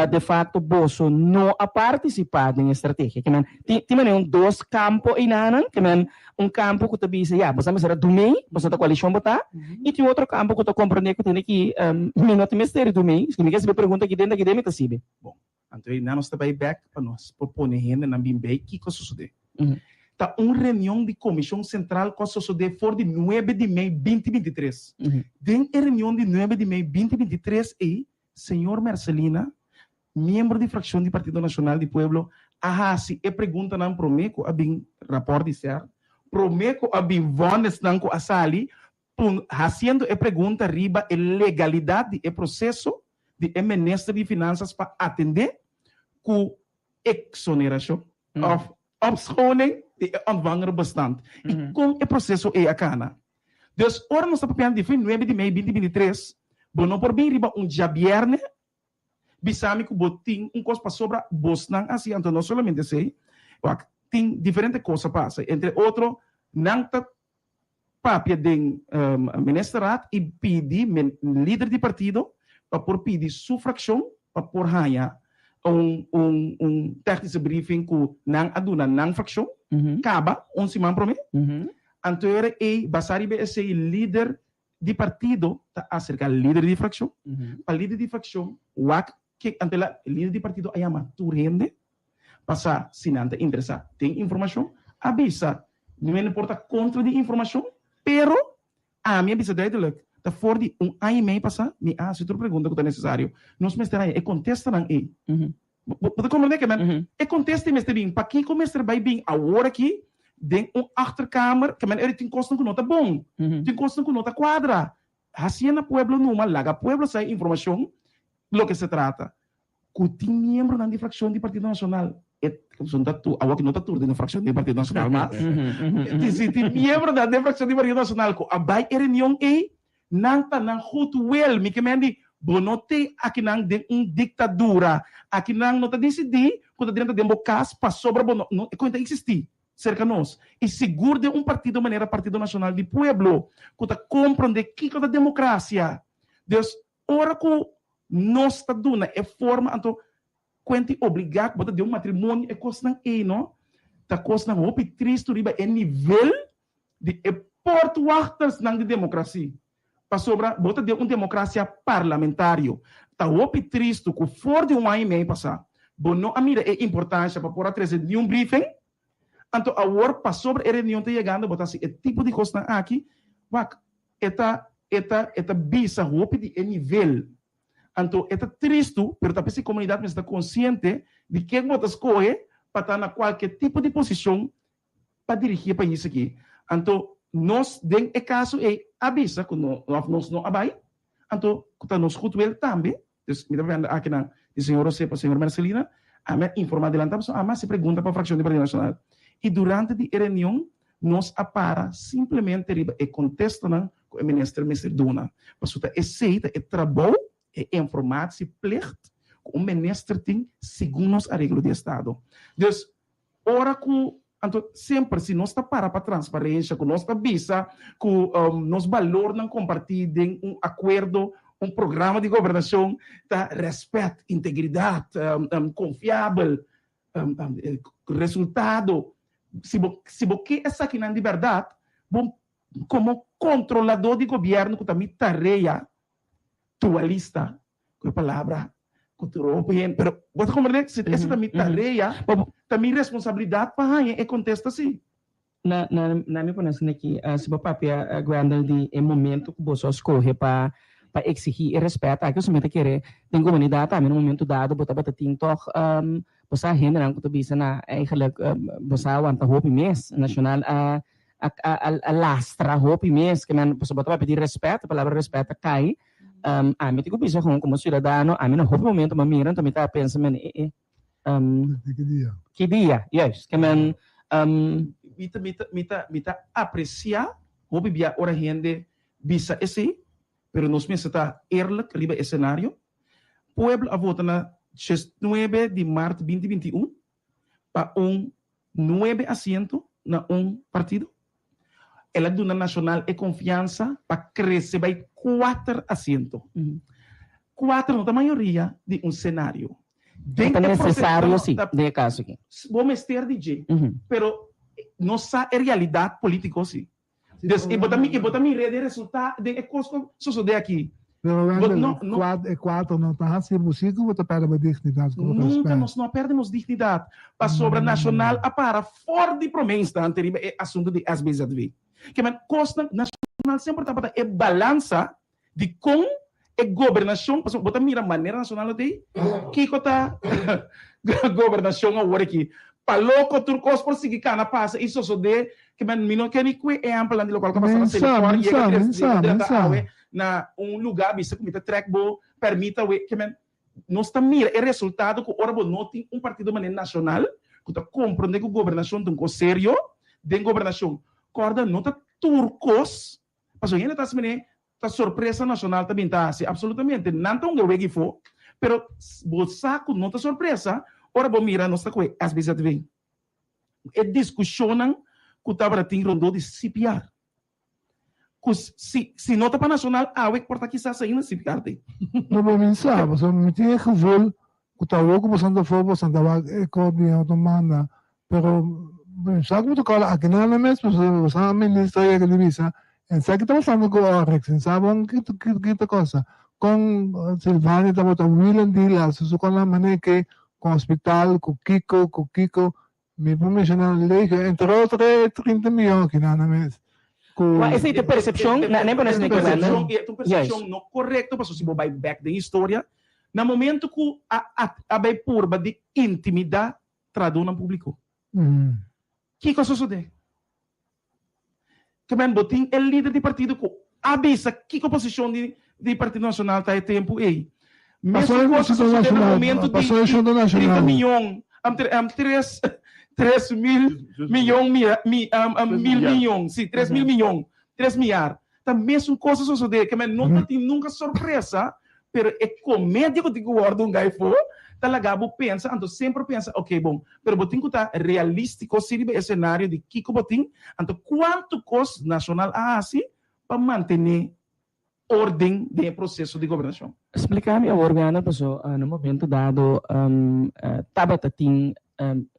de facto boso no a participa den e strategia. Ke men tin tin manera un dos campo einanan ke men un campo cu ta bisa ya boso a mester a dumei boso ta coalicion bo ta y tin otro campo cu ta comprende cu tene ki mi no tin mester di dumei si mi ke sibi pregunta aki den aki den mi ta sibi. Bon. Anto ei nan nos ta bai bek pa nos por pone hendenan bin bei kiko a sosodé. Ta un reunion di Komishon Sentral ku a sosodé for di nuebe di mei binti 23. Den e reunion di nuebe di mei binti 23 ei, señor Mercelina, miembro di frakshon di Partido Nashonal di Pueblo, a hasi e preguntanan promé ku a bin rapòrt di ser, promé ku a bin vònisnan ku a sali, pun hasiendo e pregunta riba e legalidat di e proseso di e minister di Finansas pa atendé ku eksonerashon òf opschoning di e ontvangerbestand i kon e proseso ei a kana. Dus ora nos ta papiando di fin nuebe di mei binti 23, bo no por bin riba un djabièrnè bisa mi ku bo tin un kos pasobra bosnan hasi anto no solamente esei, wak tin diferente kos a pasa entre otro nan ta papia den ministerraad y pidi lider di partido pa por pidi su fraccion pa por haña un un un technische briefing cu nan a duna nan fraccion caba un siman prome. Anto e ora ey basa riba esey lider di partido ta acerca lider di fraccion pa lider di fraccion wak ke anto lider di partido a yama tur hende Pasa si nan ta interesa den informacion, a bisa. Mi no por ta contra di informacion, pero ami a bisa duidelijk, ta for di un aña y mei pasa mi a haci tur pregunta cu ta necesario. Nos mester haña e contestanan ey. Bo ta comprende ke men? E contesta ey mester bin. Pakico mester bay bin awor aki den un achterkamer? Ke men ey tin cosnan cu no ta bon, tin cosnan cu no ta cuadra. Hacié na pueblo numa, laga pueblo sa e informacion loke se trata. Cu tin miembronan di fraccion di Partido Nacional, e son ta tur, awor ki no ta tur den e fraccion di Partido Nacional mas, si tin miembronan den fraccion di Partido Nacional cu a bay e reunion ey, nan ta nan goed wil. Mi ke men di, bo no te akinan den un dictadura, akinan no ta dicidi cu ta drenta den bo cas pasobra bo no, no, e con ta existi. Serka nos, i sigur den un partido manera Partido Nacional di Pueblo, ku ta komprondé kiko ta demokrasia. Dus, ora ku nos ta duna e forma, anto kuenta i obligá ku bo ta den un matrimonio, e kosnan ei no ta kosnan hopi tristu riba e nivel di e poortwachtersnan di demokrasi. Pasobra bo ta den un demokrasia parlamentario. Ta hopi tristu ku for di un aña i mei pasá bo no a mira e importansha pa por a trese niun briefing. Anto awor pasobra e reunion ta yegando bo ta hasi e tipo di kosnan aki. Wak, e ta e ta e ta bisa hopi di e nivel. Anto e ta tristu, pero ta p'esei komunidat mester ta konsiente di ken bo ta skohe pa ta na kualke tipo di posishon pa dirigí e pais aki. Anto nos den e kaso ei a bisa ku no òf nos no a bai. Anto ku ta nos goedwil tambe, dus mi ta papia akinan di señor Rosé pa señor Mercelina, ami a informá adelantá pasobra ami a hasi pregunta pa frakshon di Partido Nashonal. I durante di e reunion nos a para simplemente riba e kontestanan ku e minister mester duna. Pasobra ta esei ta e trabou, e informatieplicht ku un minister tin segun nos areglo di estado. Dus Ora ku, anto semper si nos ta para pa transparensha, ku nos ta bisa ku nos balornan kompartí den un akuerdo, un programa di gobernashon ta rèspèt, integridat, konfiabel, resultado. Si bo si bo ke esakinan di bèrdat, bo komo kontroladó di gobièrnu ku ta mi tarea dualista, ku e palabra ku tur hopi hende, pero bo ta komprendé? Si esa ta mi tarea, ta mi responsabilidat pa haña e kontesta si. Na na na mi pone asina aki, si bo papia Gwendel di e momento ku boso a skohe pa pa eksigí e rèspèt aki, pasobra mi ta kere den komunidat tambe na un momento dado bo tabata tin tòg bo sa hendenan ku ta bisa na eigenlijk bo sa wanta hopi mes, Nashonal a a a lastra hopi mes, ke men pasobra bo ta papia di rèspèt, e palabra rèspèt ta kai. Ami tin ku bisa kon komo siudadano, ami na hopi momento mi a mira anto mi ta pensa men e e Ki dia? Ki dia, juist. Ke men Mi ta mi ta mi ta mi ta apresia hopi bia ora hende bisa esei, pero nos mester ta eerlijk riba e senario. Pueblo a vota na diesnuebe di mart binti 21 pa un nuebe asiento na un partido. El a duna Nacional e confiansa pa crece bay kuater asiento. Kuater no ta mayoria di un scenario. Den Ta e proces, necesario, no, no, si, ta den e caso aki. Bo mester di dje, pero nos sa e realidad politico si. Dus e bo ta mi e bo ta mira den resulta den e kos ku sosode aki. Pero Wendel, no, no, e kuater no ta hasi bo si ku bo ta perde bo dignidat ku bo ta Nunka nos no a perde nos dignidat pasobra Nashonal a para for di prome instante riba e asuntu di SBZW. Ke men kosnan Nashonal semper tabata e balansa di kon e gobernashon pasobra bo ta mira manera Nashonal lo tei kiko ta gobernashon awor aki pa loko tur kos por sigui kana pasa i sosode ke men mi no ke ni kue ehèmpelnan di lokual ku a pasa na Selikor yega yega drenta awe na un luga bisa ku mi ta trèk bo pèrmit awe ke men nos ta mira e resultado ku ora bo no tin un partido manera Nashonal ku ta komprondé ku gobernashon ta un kos serio den gobernashon kòrda no ta tur kos Pasobra hende ta hasi manera ta sorpresa nashonal ta bin ta hasi. Absolutamente. Nan ta hunga wega ifo, pero bo sa ku no ta sorpresa ora bo mira nos ta kohe SBZV. E diskushonnan ku tabata tin rondó di CPR. Ku si si no ta pa nashonal awe por ta kisas ainda CPR tin. No bo min sa, pasobra mi tin e gevoel ku ta awor ku boso ta for boso ta wak e kos di otro manda pero mi sa ku bo ta kòrda aki nan nan mes pasobra boso a minister yega di bisa en sa ki ta pasando ku Oryx en sa bon ki ki ta kosa kon Silvania tabata willing di hasi su kon nan manera ke ku hospital ku kiko ku kiko Mi por menshona legio entre otro e 30 miyon aki nan mes ku. Wa esei ta persepshon na na e percepcion e ta un percepcion no korekto pasobra si bo bai bek den historia na momento ku a a bai purba di intimida trahadónan públiko kiko a sosodé? Ke men bo tin e lider di partido ku a bisa kiko posishon di di Partido Nashonal ta e tempu ei. Mesun kos a sosodé na momento di 30 miyon, tres 3000 miyon mil miyon, si 3000 miyon, tres miyar. Ta mesun kos a sosodé. Ke men no ta tin nunka sorpresa Pero e komedia ku tin ku wòrdu un gai fo ta laga bo pensa, anto semper pensa, ok bon, pero bo tin ku ta realístiko si riba e senario di kiko bo tin, anto kuantu kos Nashonal a hasi pa mantené orden den e proseso di gobernashon. Splika mi awor, Werner, paso na momento dado tabata tin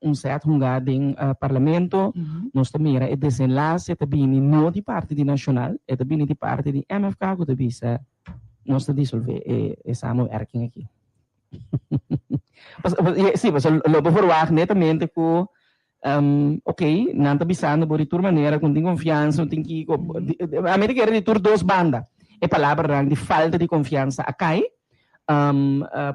un sèt hungá den Parlamento, nos ta mira e desenlase ta bini no di parti di Nashonal, e ta bini di parti di MFK ku ta bisa Nos ta disolve e e samenwerking aki. Sí, pasobra lo bo verwagt netamente ku ok, nan ta bisando bo di tur manera ku no tin konfiansa, no tin kiko. Ami ta kere di tur dos banda e palabranan di falta di konfiansa a kai.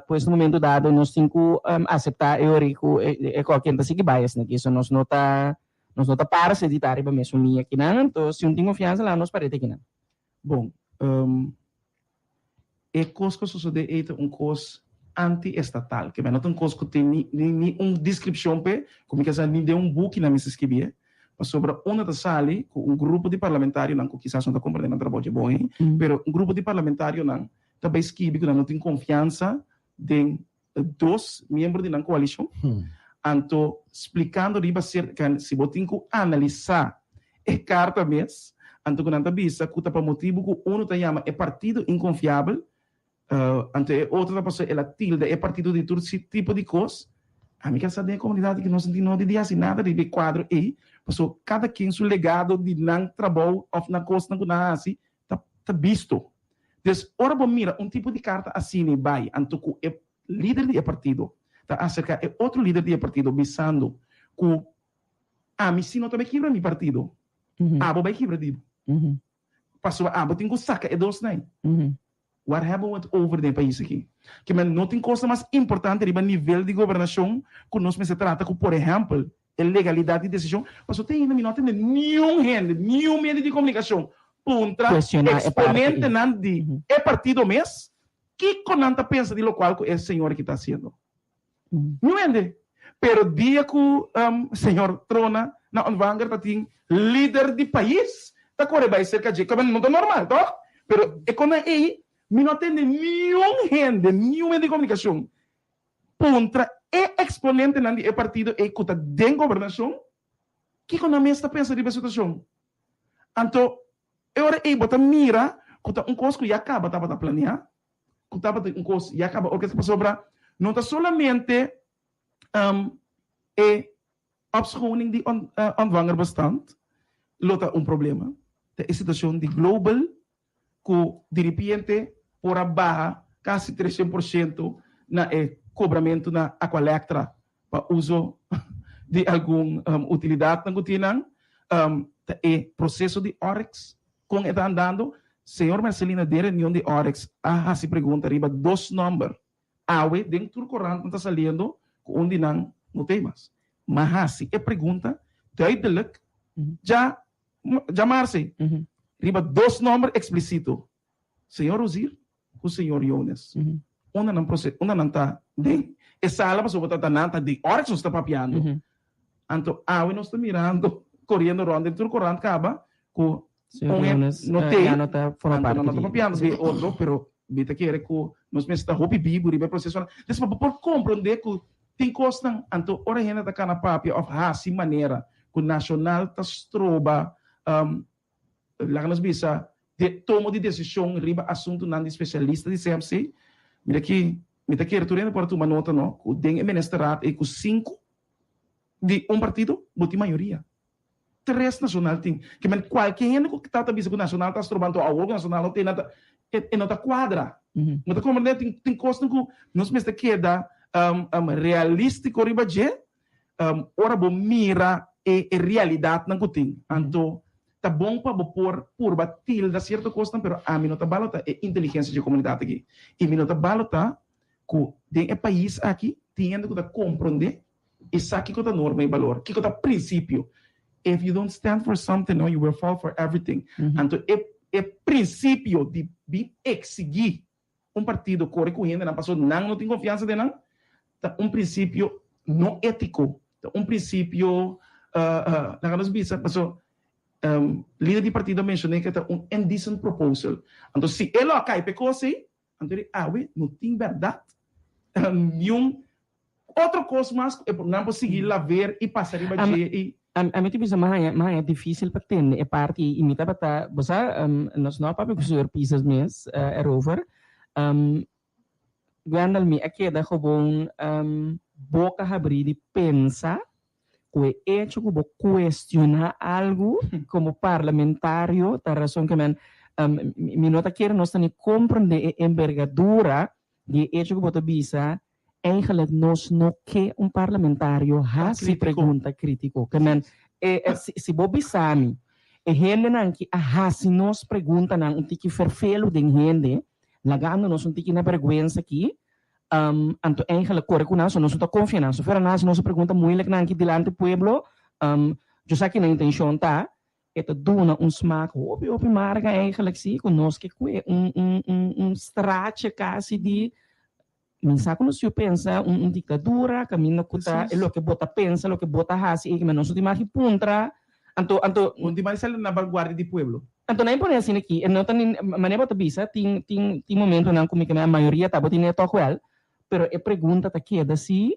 Pues na momento dado nos tin ku aseptá e ora ku e kòken ta sigui bai asina aki. So nos no ta nos no ta parse di ta riba mesun liña akinan. Anto si un tin konfiansa laga nos parete akinan. Bon, E kos ku a sosodé ei ta un kos anti-estatal, ke no ta un kos ku tin ni ni un deskripshon p'e, ku mi ke sa ni den un buki nan mester skibié, pasobra unda ta sali ku un grupo di parlamentarionan ku kisas no ta komprendé nan trabou dje bon ei, pero un grupo di parlamentarionan ta bai skibi ku nan no tin konfiansa den dos miembro di nan koalishon, anto splikando riba ser si bo tin ku analisá e karta mes, anto ku nan ta bisa ku ta pa motibu ku unu ta yama e partido inkonfiabel, anto e otro ta pasobra el a tilda e partido di tur tipo di kos. Ami ke sa den e komunidat aki nos no tin nodi di hasi nada riba e kuadro ei, pasobra kada ken su legado di nan trabou òf nan kosnan ku nan a hasi ta ta bisto. Dus ora bo mira un tipo di karta asina i bai anto ku e lider di e partido ta aserká e otro lider di e partido bisando ku ami si no ta bai kibra mi partido, abo bai kibra di bo. Pasobra abo tin ku saka e dosnan. Waar hebben we het over den e pais aki? Ke men no tin kosnan mas importante riba nivel di gobernashon ku nos mester trata ku por ehèmpel e legalidat di desishon, pasobra te ainda mi no a tende niun hende, niun medio di komunikashon puntra Cuestiona e parti ei. eksponentenan di e partido mes kiko nan ta pensa di lokual ku e señor aki ta hasiendo. Niun hende. Pero dia ku señor Trona na Ontvanger ta tin lider di pais ta kore bai serka dje, kaba no ta normal tòg? Pero e konan ei mi no a tende niun hende, niun medio di komunikashon puntra e eksponentenan di e partido ei ku ta den gobernashon kiko nan mes ta pensa riba e situashon. Anto e ora ei bo ta mira ku ta un kos ku ya kaba tabata planeá, ku tabata un kos ya kaba orkestra pasobra no ta solamente e opschoning di ontvangerbestand lo ta un problema, ta e situashon di global ku diripiente por a baha kasi 300% na e kobramentu na Aqualectra pa uso di algun utilidatnan ku tin nan, ta e proseso di Oryx kon e ta andando. Señor Mercelina den reunion di Oryx a hasi pregunta riba dos nòmber. Awe den tur korantnan ta saliendo ku un di nan no ta ei mas. M'a hasi e pregunta duidelijk dja Djamarse, riba dos nomber explicito, señor Rozier cu señor Jones. Unda nan proce, unda nan ta den e sala pasobra ta ta nan ta den ora cu nos ta papiando. Anto awe nos ta mirando coriendo rond den tur corant caba cu Señor un e Jones, no eh, tey, ya no ta forma anto parte nan no ta di papiando di e otro, pero mi ta kere cu nos mester ta hopi bibu riba e procesonan. Des pa bo por comprende cu Tin kosnan anto ora hende ta kana papia òf hasi manera ku nashonal ta stroba laga nos bisa de tomo di desishon riba asuntunan di spesialista di CMC. Mira aki mi ta kere tur hende por a tuma nota no ku den e ministerat ei ku sinku di un partido bo tin mayoria. Tres nashonal tin. Ke men kualke hende ku ta ta bisa ku nashonal ta stroba anto awor ku nashonal no tin nada e no ta kuadra. No ta komprende tin tin kosnan ku nos mester keda realístiko riba dje ora bo mira e e realidatnan ku tin. Anto ta bon pa bo por purba tilda sierto kosnan pero ami no ta balota e inteligensia dje komunidat aki i mi no ta balota ku den e pais aki tin hende ku ta komprende E sa kiko ta norma i balor, kiko ta prinsipio. If you don't stand for something, no, you will fall for everything. Anto e e prinsipio di bin eksigí un partido kore ku hendenan pasobra nan no tin konfiansa den nan, ta un prinsipio no étiko, ta un prinsipio, laga nos bisa, pasobra lider di partido a menshoné ku e ta un indecent proposal. Anto si e lo a kai pa e kos ei, Anto di awe no tin bèrdat niun otro kos mas ku e nan por sigui laver i pasa riba dje i. Ami ta bisa mi haña mi haña difísil pa tende e parti ei i mi tabata bo sa nos no a papia ku señor Pisas mes erover Gwendal mi a keda gewoon boka habrí di pensa ku e echo ku bo kuestioná algu komo parlamentario ta rason ke men mi no ta kere nos ta ni komprendé e embergadura di e echo ku bo ta bisa eigenlijk nos no ke un parlamentario hasi pregunta kritiko ke men e si bo bisa mi e hendenan ki a hasi nos preguntanan un tiki ferfelu den hende lagando nos un tiki na bergwensa aki Anto eigenlijk kore ku nan, so nos no ta konfia nan. So fuera nan hasi nos e pregunta moeilijk nan aki dilanti pueblo, yo sa ki nan intenshon ta. E ta duna un smaak hopi hopi marga eigenlijk si ku nos ke kue un un un un straatje kasi di mi sa ku nos yu pensa un un diktadura kaminda ku ta e loke bo ta pensa loke bo ta hasi e nos no tin mag di puntra anto anto Un di mas sali na vanguardia di pueblo. Anto nan pone asina aki e no ta ni manera bo ta bisa tin tin tin momentonan ku mi ke men a mayoria ta bo tine tòg wèl pero e pregunta ta keda si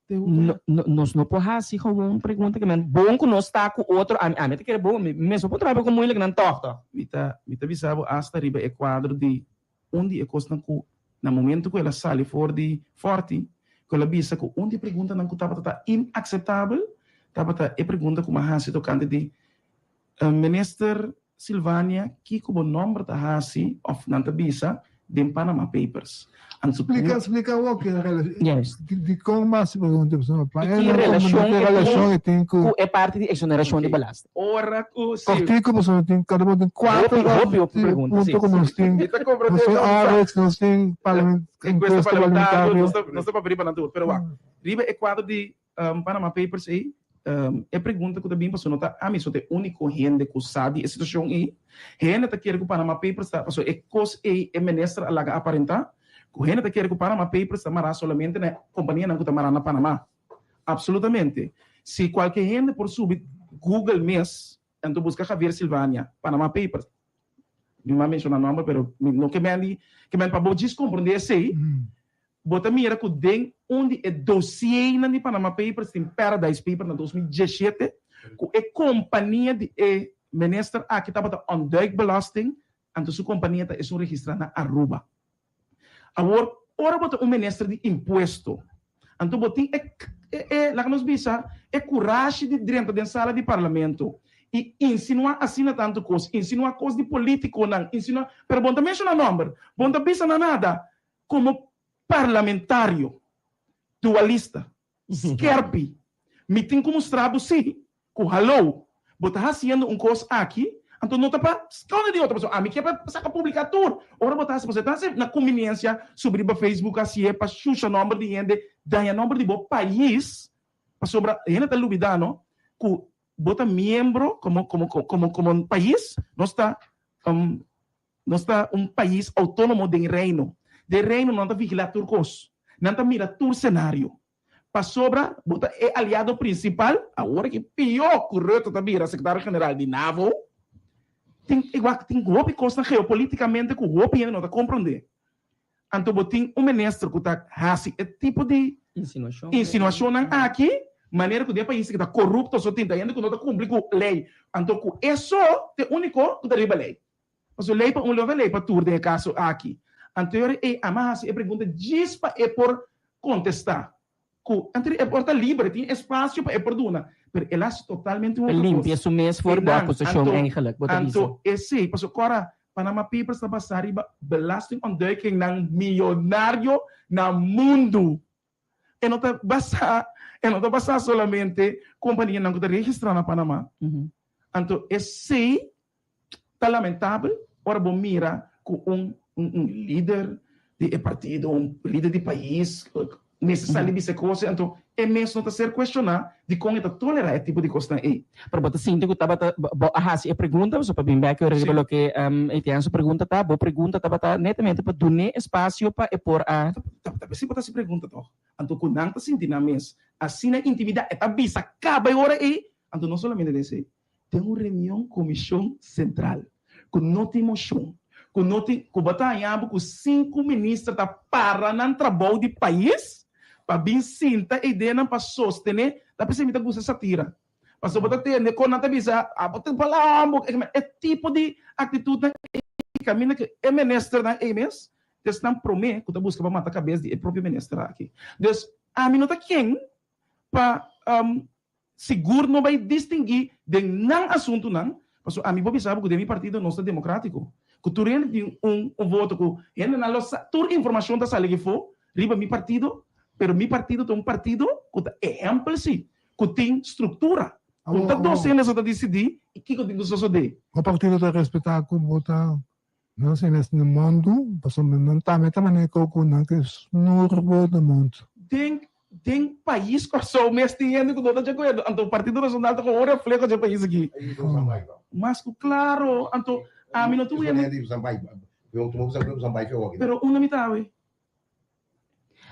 No, no, nos no por hasi gewoon pregunta ke men bon ku nos ta ku otro, ami, ami ta kere bon, mi mes no por traha ku moeilijk nan tòg tòg. Mi ta, mi ta bisa bo asta riba e kuadro di un di e kosnan ku na momento ku el a sali for di Fòrti, ku el a bisa ku un di e preguntanan ku tabata ta inakseptabel tabata e pregunta ku mi a hasi tokante di Minister Silvania kiko bo nomber ta hasi of nan ta bisa den Panama Papers. Anto Splika, splika awor ki Juist. Dikon mas pregunta pasobra pa I ki relashon e relashon e tin ku e parti di eksonerashon di belasting. Ora ku si. Kòrtiku pasobra tin kada un tin kuater Hopi hopi hopi pregunta punto ku nos tin. Mi ta komprende Nos tin audits, nos tin enkuesta parlamentario, nos ta papia riba nan tur. Pero wak, riba e kuadro di Panama Papers ei, e pregunta ku ta bin pasobra no ta ami so ta e úniko hende ku sa di e situashon ei. Hende ta kere ku Panama Papers ta, pasobra e kos ei e minister a laga aparentá, ku hende ta kere ku Panama Papers ta mará solamente na e kompanianan ku ta mará na Panama. Apsolutamente. Si kualke hende por subi Google mes, anto buska Javier Silvania, Panama Papers. Mi no a menshoná nòmber, pero mi no ke men di, ke men pa bo djis komprondé esei. Bo ta mira ku den un di e dosiernan di Panama Papers tin Paradise Paper na 2017 ku e kompania di e minister aki tabata ontduikbelasting anto su kompania ta esun registrá na Aruba. Awor ora bo ta un minister di impuesto anto bo tin e e laga nos bisa e kurashi di drenta den sala di parlamento i insinuá asina tantu kos, insinuá kos di politikonan, insinuá pero bo no ta menshoná nòmber, bo no ta bisa na nada. Komo parlamentario dualista, skerpi, mi tin ku mustra bo si ku haló, bo ta hasiendo un kos aki, anto no ta pa skonde di otro pasobra ami ke pa saka publiká tur ora bo ta hasi, pasobra e ta hasi na kumbiniensia subi riba Facebook hasié pa shusha nòmber di hende, daña nòmber di bo pais, pasobra hende ta lubidá no ku bo ta miembro komo komo komo komo pais nos ta. Nos ta un pais outónomo den Reino. Den Reino nan ta vigilá tur kos. Nan ta mira tur senario. Pasobra bo ta e aliado prinsipal, awor ki pió ku Rutte ta bira sekretario general di NAVO, tin igual tin hopi kosnan geopolítikamente ku hopi hende no ta komprondé. Anto bo tin un minister ku ta hasi e tipo di insinuashonnan aki, manera ku den e pais ki ta korupto so tin ta hende ku no ta kumpli ku lei. Anto ku e so ta e úniko ku ta riba lei. Pasobra lei pa un lo ta lei pa tur den e kaso aki. Anto e ora ei ama hasi e pregunta djis pa e por kontestá. Ku anto e por ta liber, e tin espasio pa e por duna. Pero el a hasi totalmente un otro kos. Limpia su mes for bo akusashon eigenlijk, bo ta bisa. Anto esei, pasobra kora Panama Papers ta basá riba belastingontduikingnan miyonario na mundu. E no ta basá, e no ta basá solamente kompanianan ku ta registrá na Panama. Anto esei Ta lamentabel ora bo mira cu un un lider di e partido, un lider di pais mester sali bisa e cos anto e mes no ta ser cuestiona dicon e ta tolera e tipo di cosnan ey. Pero bo ta sinti cu tabata bo a haci e pregunta pasobra pa bin bek riba loke Etienne su pregunta ta, bo pregunta tabata netamente pa dun'e espacio pa e por a. Ta si bo ta haci pregunta toch? Anto cu nan ta sinti nan mes asina intimida e ta bisa caba e ora ey, anto no solamente den esey, Den un reunion Comision Central cu no tin mocion, cu no tin, cu bo ta haña bo cu cinco minister ta para nan trabou di pais pa bin sinta eidenan pa sostene, ta p'esei mi ta gusta satira. Pasobra bo ta tende con nan ta bisa, abo ta palombo, e tipo di actitudnan ei caminda cu e ministernan ei mes ta esnan prome cu ta busca pa mata cabes di e propio minister aki. Dus ami no ta ken pa Sigur no bai distinguí den nan asuntunan, pasobra ami por bisa bo ku den mi partido nos ta demokratiko, ku tur hende tin un un voto, ku hendenan lo sa, tur informashon ta sali afó riba mi partido, pero mi partido ta un partido ku ta ehèmpel si, ku tin struktura, ku no ta dos hende so ta disidí i kiko tin ku sosodé. Bo partido ta respetá ku bo ta nan si mes na mundu, pasobra nan tambe ta manera ku nan ke snur bo na mundu. Den. Den pais Kòrsou mes tin hende ku no ta di akuerdo, anto Partido Nashonal ta komo un refleho dje pais aki. Mas ku klaro, anto ami no ta wende. Pero unda mi ta awe?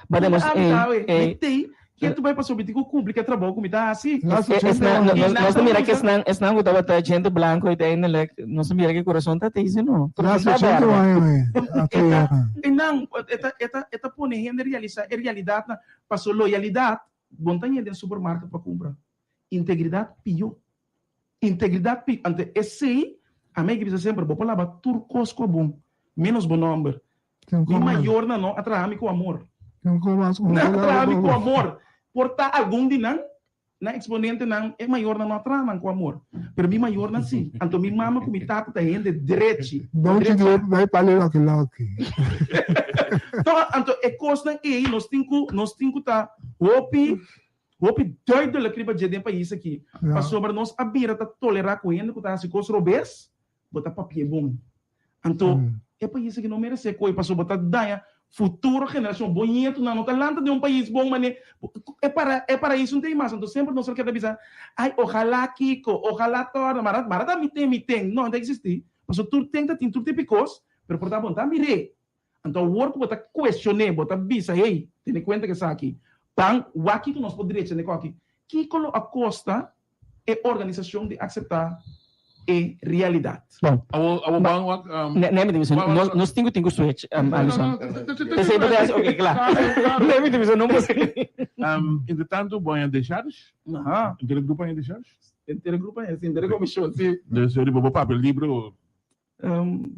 Unda ami ta awe? Mi tei ke tu bai pasobra mi tin ku kumpli ku e trabou ku mi ta hasi. Nos ta mira ku esnan esnan ku tabata djente blanko uiteindelijk nos ta mira ku e kurason ta tei no. Kurason ta berde. E nan e ta e ta e ta pone hende realisa e realidatnan paso loyalidat bon ta hende den supermarket pa kumpra integridat pio integridat pio anto esei ami a bisa semper bo por laba tur kos ku a bon menos bo nomber mi mayornan no a traha mi ku amor nan a traha mi ku amor por ta algun di nan Nan exponentenan, e mayornan no a traha nan cu amor, pero mi mayornan si. Anto mi mama cu mi tata ta hende drechi. Don't you do bai pale loki loki. To, anto e cosnan ey nos tin cu, nos tin cu ta hopi, hopi duidelijk riba dje den pais aki. Pasobra nos a bira ta tolera cu hende cu ta haci cos robes, bo ta papia bon. Anto, e pais aki no meresé koe pasobra bo ta daña futuro generashon. Bo ñetunan no ta lanta den un pais bon manera e para e paraiso no ta ei mas. Anto semper nos a keda bisa, ai ojalá kiko, ojalá tòrna, mara mara ta mi ten, mi ten. No, no ta eksistí. Pasobra tur ten ta tin tur tipo di kos, pero por ta bo no ta mir'é. Anto awor ku bo ta kuestion'é, bo ta bisa, hey, tene kuenta ku esaki. Ban wak kiko nos por drecha n'e koki. Kiko lo a kosta e organisashon di akseptá e realidat? Bon. Awor, awor ban wak. Ne, ne mi ta bisa, nos, nos tin ku tin ku switch, Alison. Esei bo ta hasi, oké, kla. Ne mi ta bisa, no por. Entre tanto, bo haña decharge? Aha. Entero grupo haña decharge? Entero grupo haña, si, entero komishon, si. Dus riba bo papia libre o?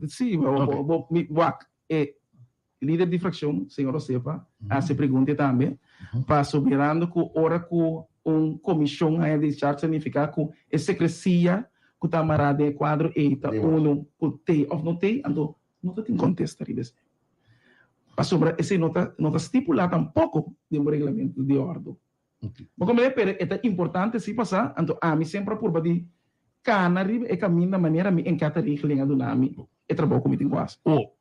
Sí, bo, bo, mi, wak, e lider di frakshon, señor Osepa, a hasi pregunta tambe, paso mirando ku ora ku un komishon haña discharge ta nifiká ku e sekresia ku ta amará den e kuadro ei ta unu ku tei òf no tei, anto no ta tin kontesta riba esei. Pasobra esei no ta no ta stipulá tampoko den bo reglamento di òrdu. Bo komprende? Pero e ta importante si pasá, anto ami semper a purba di kana riba e kaminda manera mi enkèteregeling a duna mi e trabou ku mi tin ku hasi. O,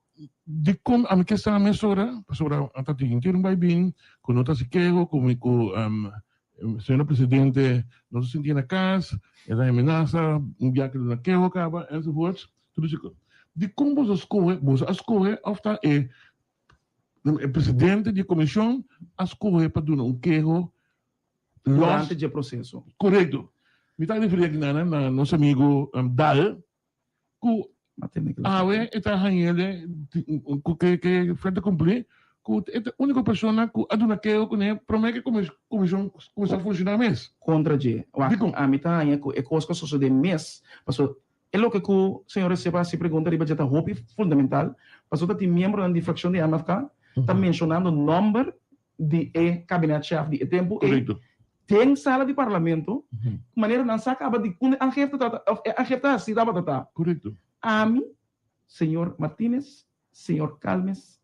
dikon ami ke sa mesora? Pasobra a ta tin henter un bai bin ku no ta hasi keho ku mi ku señora presidente no ta sintié na kas, e ta amenasa un biaha ke duna keho kaba enzovoorts. Tur esei kos. Dikon boso a skohe, boso a skohe òf ta e E presidente di e komishon a skohe pa duna un keho los. Durante dje proseso. Korekto. Mi ta referí aki na na nos amigu Dal ku awe e ta hañ'el ku ke ke frente kumplí ku e ta úniko persona ku a duna keho kuné promé ku e komishon kuminsá funshoná mes. Kontra dje. Wak, ami ta haña ku e kos ku a sosodé mes pasobra E loke ku señor Recepa hasi pregunta riba dje ta hopi fundamental, pasobra ta tin miembronan di frakshon di MFK ta menshonando nòmber di e kabinetchef di e tempu ei den sala di parlamento, ku manera nan sa kaba di unda e aangifte ta òf e aangifte hasi tabata ta. Ami, señor Martinez, señor Calmes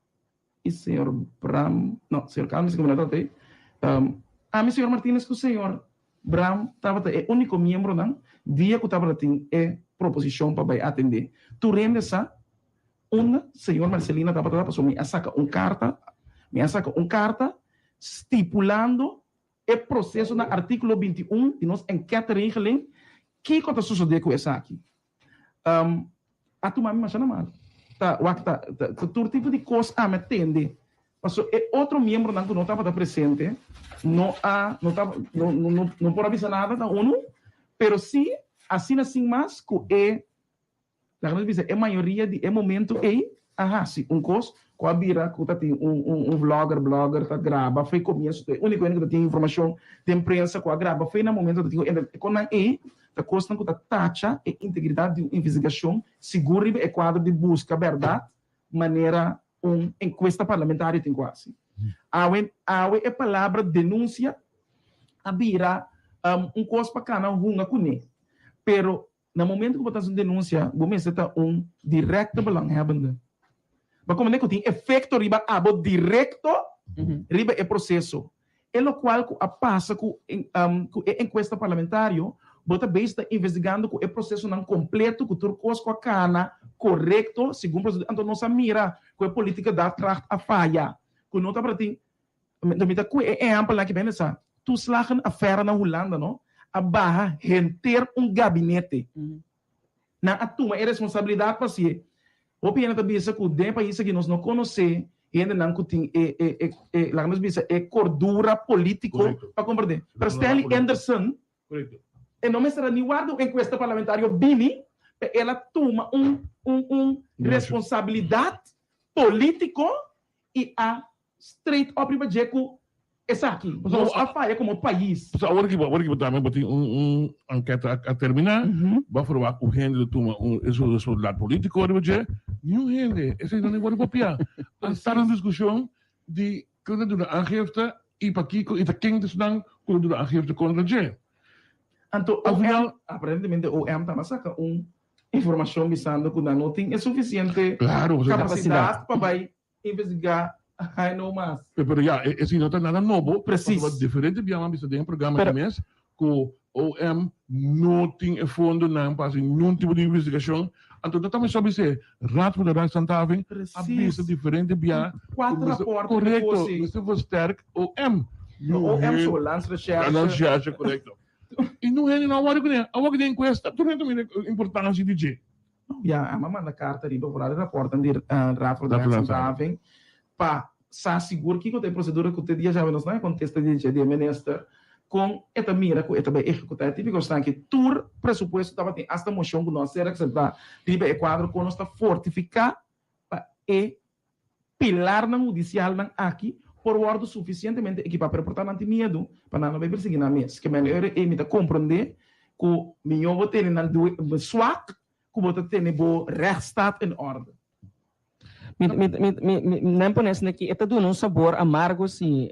i señor Bram, no, señor Calmes i gobernador tabata ei, ami, señor Martinez ku señor Bram tabata e úniko miembronan dia ku tabata tin e proposishon pa bai atendé. Tur hende sa unda señor Marcelina tabata ta pasobra mi a saka un karta, mi a saka un karta stipulando e proseso na artíkulo 21 di nos enkèteregeling kiko ta sosodé ku esaki. A tuma mi masha na mal. Ta wak ta ta tur tipo di kos ami a tende. Paso e otro miembronan ku no tabata presente no a no ta no no no por a bisa nada ta unu, pero si asina sin mas ku e laga nos bisa e mayoria di e momento ei a hasi un kos ku a bira ku ta tin un un un vlogger blogger ta graba fo'i komienso ta e úniko hende ku ta tin informashon den prensa ku a graba fo'i na momento ta tin ku entra e konan ei ta kosnan ku ta tacha e integridat di un investigashon sigur riba e kuadro di buska bèrdat manera un enkuesta parlamentario tin ku hasi. Awe awe e palabra denunsia a bira un kos pa kana hunga kuné pero Na momento ku bo ta hasi un denunsia, bo mester ta un direkte belanghebbende. Bo komprende ku tin efekto riba abo direkto riba e proseso. E lokual ku a pasa ku ku e enkuesta parlamentario, bo ta bezig ta investigando ku e prosesonan kompleto, ku tur kos ku a kana korekto segun prosedura. Anto nos a mira ku e politika daadkracht a faya, ku no tabata tin. Mi ta ku e ehèmpelnan aki bende sa toeslagenaffaire na Hulanda no a baha henter un gabinete. Nan a tuma e responsabilidat pa hasié. Hopi hende ta bisa ku den e pais aki nos no konosé hendenan ku tin e e e e laga nos bisa e kordura polítiko pa komprendé. Pero Stanley Anderson e no mester a ni warda un enkuesta parlamentario bini pa el a tuma un un un responsabilidat polítiko i a straight up riba dje ku esaki. Nos a faya komo pais. Pasobra awor ki bo awor ki bo tambe bo tin un un anketa a terminá, bo a proba ku hende lo tuma un e su responsabilidat polítiko riba dje. Niun hende, esei no ni wòrdu papiá. A sta den diskushon di ken ta duna aangifte i pakiko i ta ken ta esnan ku ta duna aangifte kontra dje. Anto Al OM, final. aparentemente OM tambe a saka un informashon bisando ku nan no tin e sufisiente Claro, pasobra. kapasidat pa bai Investigá hay no mas. Pero ya, esei no ta nada nobo. Precies. Pasobra diferente biaha a bisa den e programa aki mes ku OM no tin e fondonan pa hasi niun tipo di investigashon. Anto no ta mi so bis'é, Raad voor de Rijkshandhaving a bisa diferente biaha ku mester, korekto, mester versterk OM. No OM so, Landsrecherche. Landsrecherche, korekto. I no hende no a wòrdu kuné. Awor ku den enkuesta tur hende ta mira e importansia di dje. Ya, a manda karta riba vooral e rapòrtnan di Raad voor de Rechtshandhaving pa sa sigur kiko ta e prosedura ku te dia djawe nos no a kontesta di dje di e minister kon e ta mira ku e ta bai ehekutá e típiko esnan ki tur presupuesto tabatin asta moshon ku no a ser akseptá riba e kuadro kon nos ta fortifiká pa e pilarnan hudisialnan aki por wòrdu sufisientemente ekipá, pero por ta nan tin miedu pa nan no bai persiguí nan mes. Ke men ora ei mi ta komprondé ku mihó bo tene nan swak ku bo ta tene bo rechtsstaat in orde. Mi mi mi mi mi nan pone asina ki e ta duna un sabor amargo si,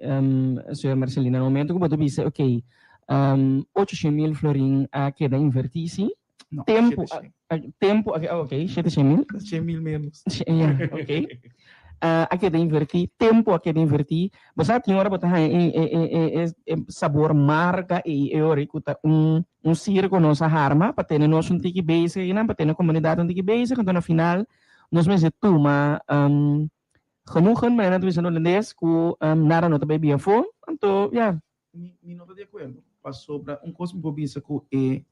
señor Marcelina, na momento ku bo ta bisa ok, 800.000 florin a keda invertí si, No, Tempo, 700. tempo, ok, oh, ok, 700.000. 100.000 menos. Ja, ok. A keda invertí, tempo a keda invertí. Bo sa tin ora bo ta haña e, e, e, e, e, e sabor marga ei e ora ku ta un, un sirko nos a harma pa tene nos un tiki bezig einan, pa tene komunidat un tiki bezig, anto na final nos mester tuma um, genoegen, manera nan ta bisa na holandes, ku um, nada no ta bai bien afó. Anto, ja. Mi, mi no ta di akuerdo, pasobra un kos mi por bisa ku e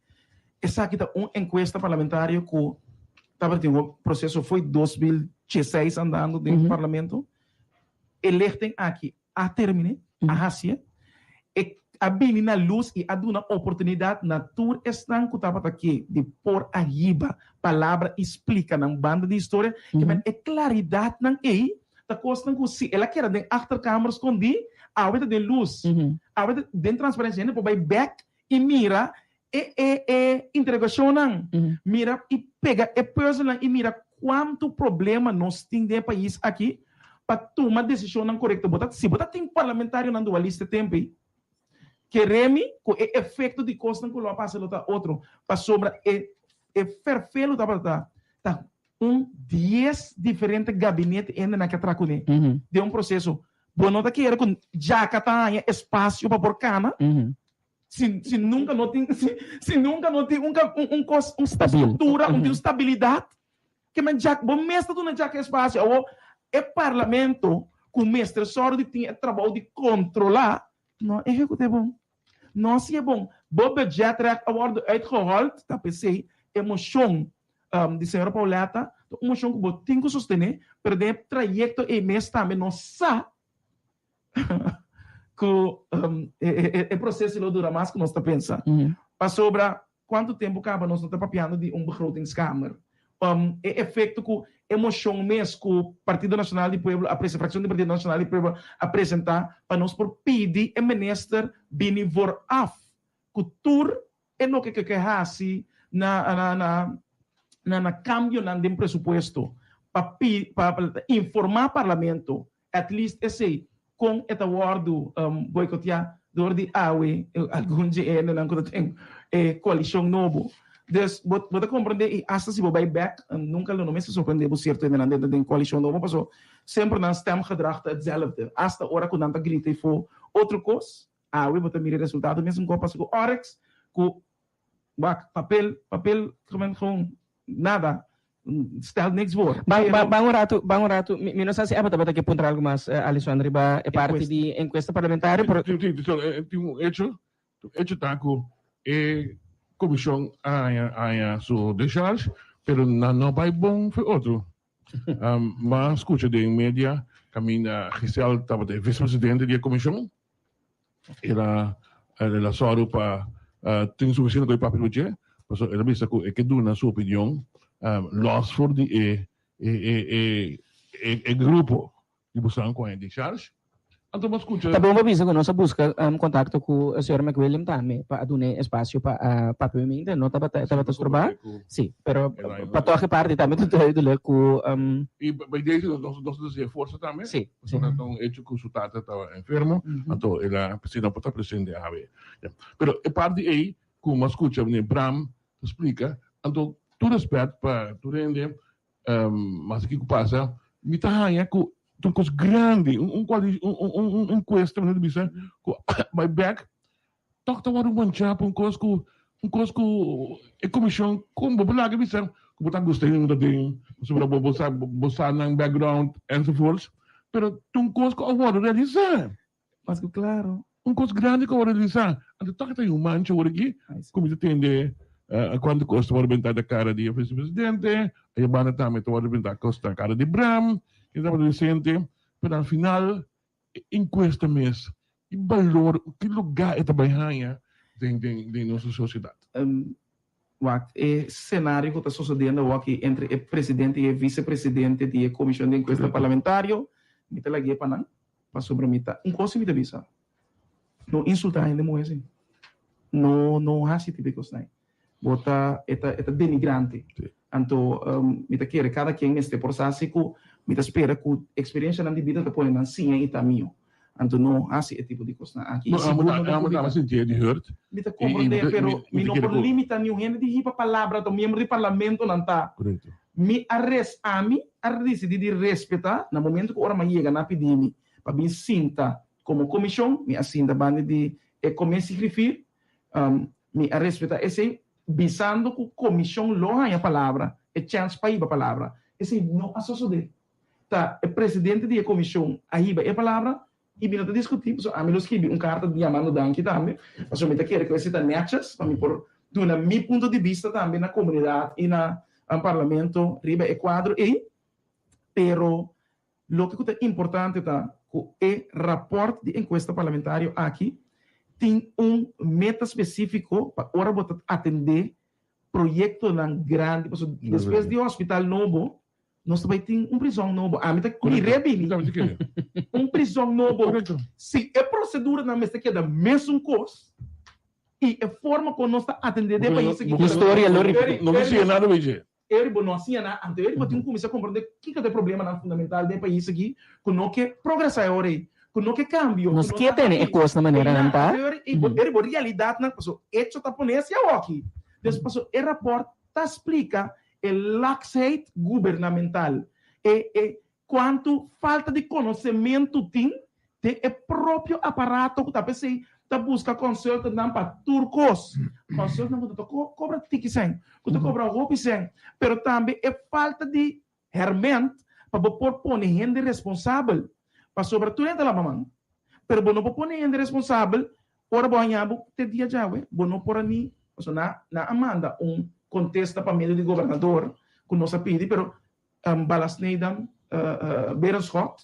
esaki ta un enkuesta parlamentario ku tabatin un proseso foi 2016 andando den parlamento. E lichting aki a terminé, a hasié, e a bini na lus i a duna oportunidat na tur esnan ku tabata ke di por a hiba palabra i splika nan banda di historia, ke men e klaridatnan ei Ta kosnan ku si el a keda den achterkamer skondí, awe ta den lus. Awe ta den transparensia. Hende por bai bèk i mira e e e interogashonnan. Mira i pega e pùzelnan i mira kuantu problema nos tin den e pais aki pa tuma desishonnan korekto. Bo ta si bo ta tin parlamentarionan dualista e tempu ei, kere mi ku e efekto di kosnan ku lo a pasa lo ta otro. Pasobra e e ferfelu tabata ta Un dies diferente gabinete hende nan ke tra kuné den un proseso. Bo no ta kere ku djaka ta haña espasio pa por kana si si nunka no tin si si nunka no tin un un kos un struktura un tin un stabilidat ke men djaka bo mes ta duna djaka espasio. Awor e parlamento ku mester sòru di tin e trabou di kontrolá no a ehekut'é bon. No a hasié bon. Bo budgetrecht a wòrdu uitgehold ta p'esei e moshon di señora Pauletta ta un moshon ku bo tin ku sostené, pero den e trayekto ei mes tambe nos sa ku e proseso lo dura mas ku nos ta pensa. Pasobra kuantu tempu kaba nos no ta papiando di un begrotingskamer. E efekto ku e moshon mes ku Partido Nacional di Pueblo a presentá, frakshon di Partido Nacional di Pueblo a presentá pa nos por pidi e minister bini vooraf ku tur E loke ke ke hasi na na na na na kambionan den presupuesto pa pi pa informá parlamento at least esei kon e ta wòrdu boikoteá dor di awe algun dje e hendenan ku ta den e koalishon nobo. Dus bo bo ta komprendé i asta si bo bai bèk nunka lo no mester sorprendé bo sierto hendenan den ta den koalishon nobo paso semper nan stemgedrag ta etzelfde asta ora ku nan ta grita ifo otro kos. Awe bo ta mira e resultado mesun ku a pasa ku Oryx, ku wak papel, papel gewoon nada. Stel niks voor. Ban, ban, ban un ratu, ban un ratu. Mi, mi no sa si Abba tabata ke puntra algo mas, eh, Alisson, riba e parti di encuesta parlamentario, pero... Tin, tin, tin, eh, tin un hecho, un hecho ta ku e komishon a haña, a haña su discharge, pero nan no bai bon for otro. Um, m'a skucha den media kaminda Giselle tabata e vicepresidente di e komishon. El a el a sòru pa tin sufisiente ku e papia ku dje, pasobra el a bisa ku e ke duna su opinion lòs for di e e e e grupo di bosan ku a hende charge. Anto bo a skucha. Ta bon pa bisa ku nos a buska kontakto ku señor McWilliam tambe pa a dun'é espasio pa a papia mi mente, no tabata e tabata strobá, si, pero pa tòg e parti tambe ta duidelijk ku. I by deze nos nos ta desea forsa tambe. Si. Pasobra ta un hecho ku su tata tabata enfermo, anto el a p'esei no por ta presente awe. Pero e parti ei ku mi a skucha meneer Bram ta splika, anto tur respèt pa tur hende, mas kiko pasa, mi ta haña ku ta un kos grandi, un un enkuesta mi ta bisa ku bai bèk Tòg ta wòrdu manchá pa un kos ku un kos ku e komishon kon bo por laga bisa ku bo ta gusta hende ku ta den pasobra bo bo sa bo sa nan background enzovoorts pero ta un kos ku a wòrdu realisá. Mas ku klaro. Un kos grandi ku a wòrdu realisá. Anto tòg ta un mancha awor aki ku mi ta tende kuantu kos ta wòrdu bentá den kara di e visepresidente, aya banda tambe ta wòrdu bentá kos na kara di Bram, kende tabata resente, pero al final E enkuesta mes, ki balor, ki lugá e ta bai haña den den den nos sosiedat? Wak, e senario ku ta sosodiendo awor aki entre e presidente i e visepresidente di e Komishon di Enkuesta Parlamentario, mi ta lag'é pa nan, pasobra mi ta, un kos si mi ta bisa, no insultá hende muhé si, no no hasi tipo e kosnan ei. Bo ta, e ta, e ta denigrante. Anto, mi ta kere kada ken mester por sa si ku mi ta spera ku eksperiencianan di bida ta pone nan siña i ta mihó. Anto no hasi e tipo di kosnan aki. I sigur no ta publiká. Mi ta komprondé, pero mi no por limita niun hende di hiba palabra ta miembro di parlamentonan ta. Mi a res, ami a disidí di respetá na momento ku ora mi a yega nan a pidi mi pa bin sinta komo komishon, mi a sinta banda di e komissiegriffier. Mi a respeta esey bisando cu comision lo haña palabra, e chens pa hiba palabra. Esey no a sosode. Ta e presidente di e comision a hiba e palabra y mi no ta discuti pasobra ami lo scribi un carta yamando danki tambe pasobra mi ta kere cu esey ta netjes pa mi por duna mi punto di bista tambe na comunidad y na parlamento riba e cuadro ey. Pero Loke ku ta importante ta ku e rapòrt di enkuesta parlamentario aki tin un meta spesífiko pa ora bo ta atendé proyektonan grandi. Pasobra despues di hospital nobo nos ta bai tin un prizòn nobo. Ami ta mir'é bini. Un prizòn nobo. Si e proseduranan mester keda mesun kos i e forma kon nos ta atendé den pais aki. Historia lo ripití. No siña nada wei. Eri bo no a siña nan, anto eri bo tin ku kuminsá komprondé kiko ta e problemanan fundamental den e pais aki ku no ke progresá e ora ei, ku no ke kambio, ku Nos no ke ta tene e happy. kos na manera nan ta. Eri eri bo realidatnan, pasobra echo ta pone hacia awoki. Dus pasobra e rapòrt ta splika e laksheid gubernamental, e e Kuantu falta di konosementu tin den e propio aparato ku ta p'esei ta buska consultantnan pa tur kos. Consultantnan ku ta kobra tiki sèn, ku ta kobra hopi sèn, pero tambe e falta di hèrmènt pa bo por pone hende responsabel. Pasobra tur hende ta laba man, pero bo no por pone hende responsabel ora bo haña bo te dia djawe, bo no por a ni, pasobra nan a manda un kontesta pa medio di gobernador ku nos a pidi, pero Balasnedam, Berenschot,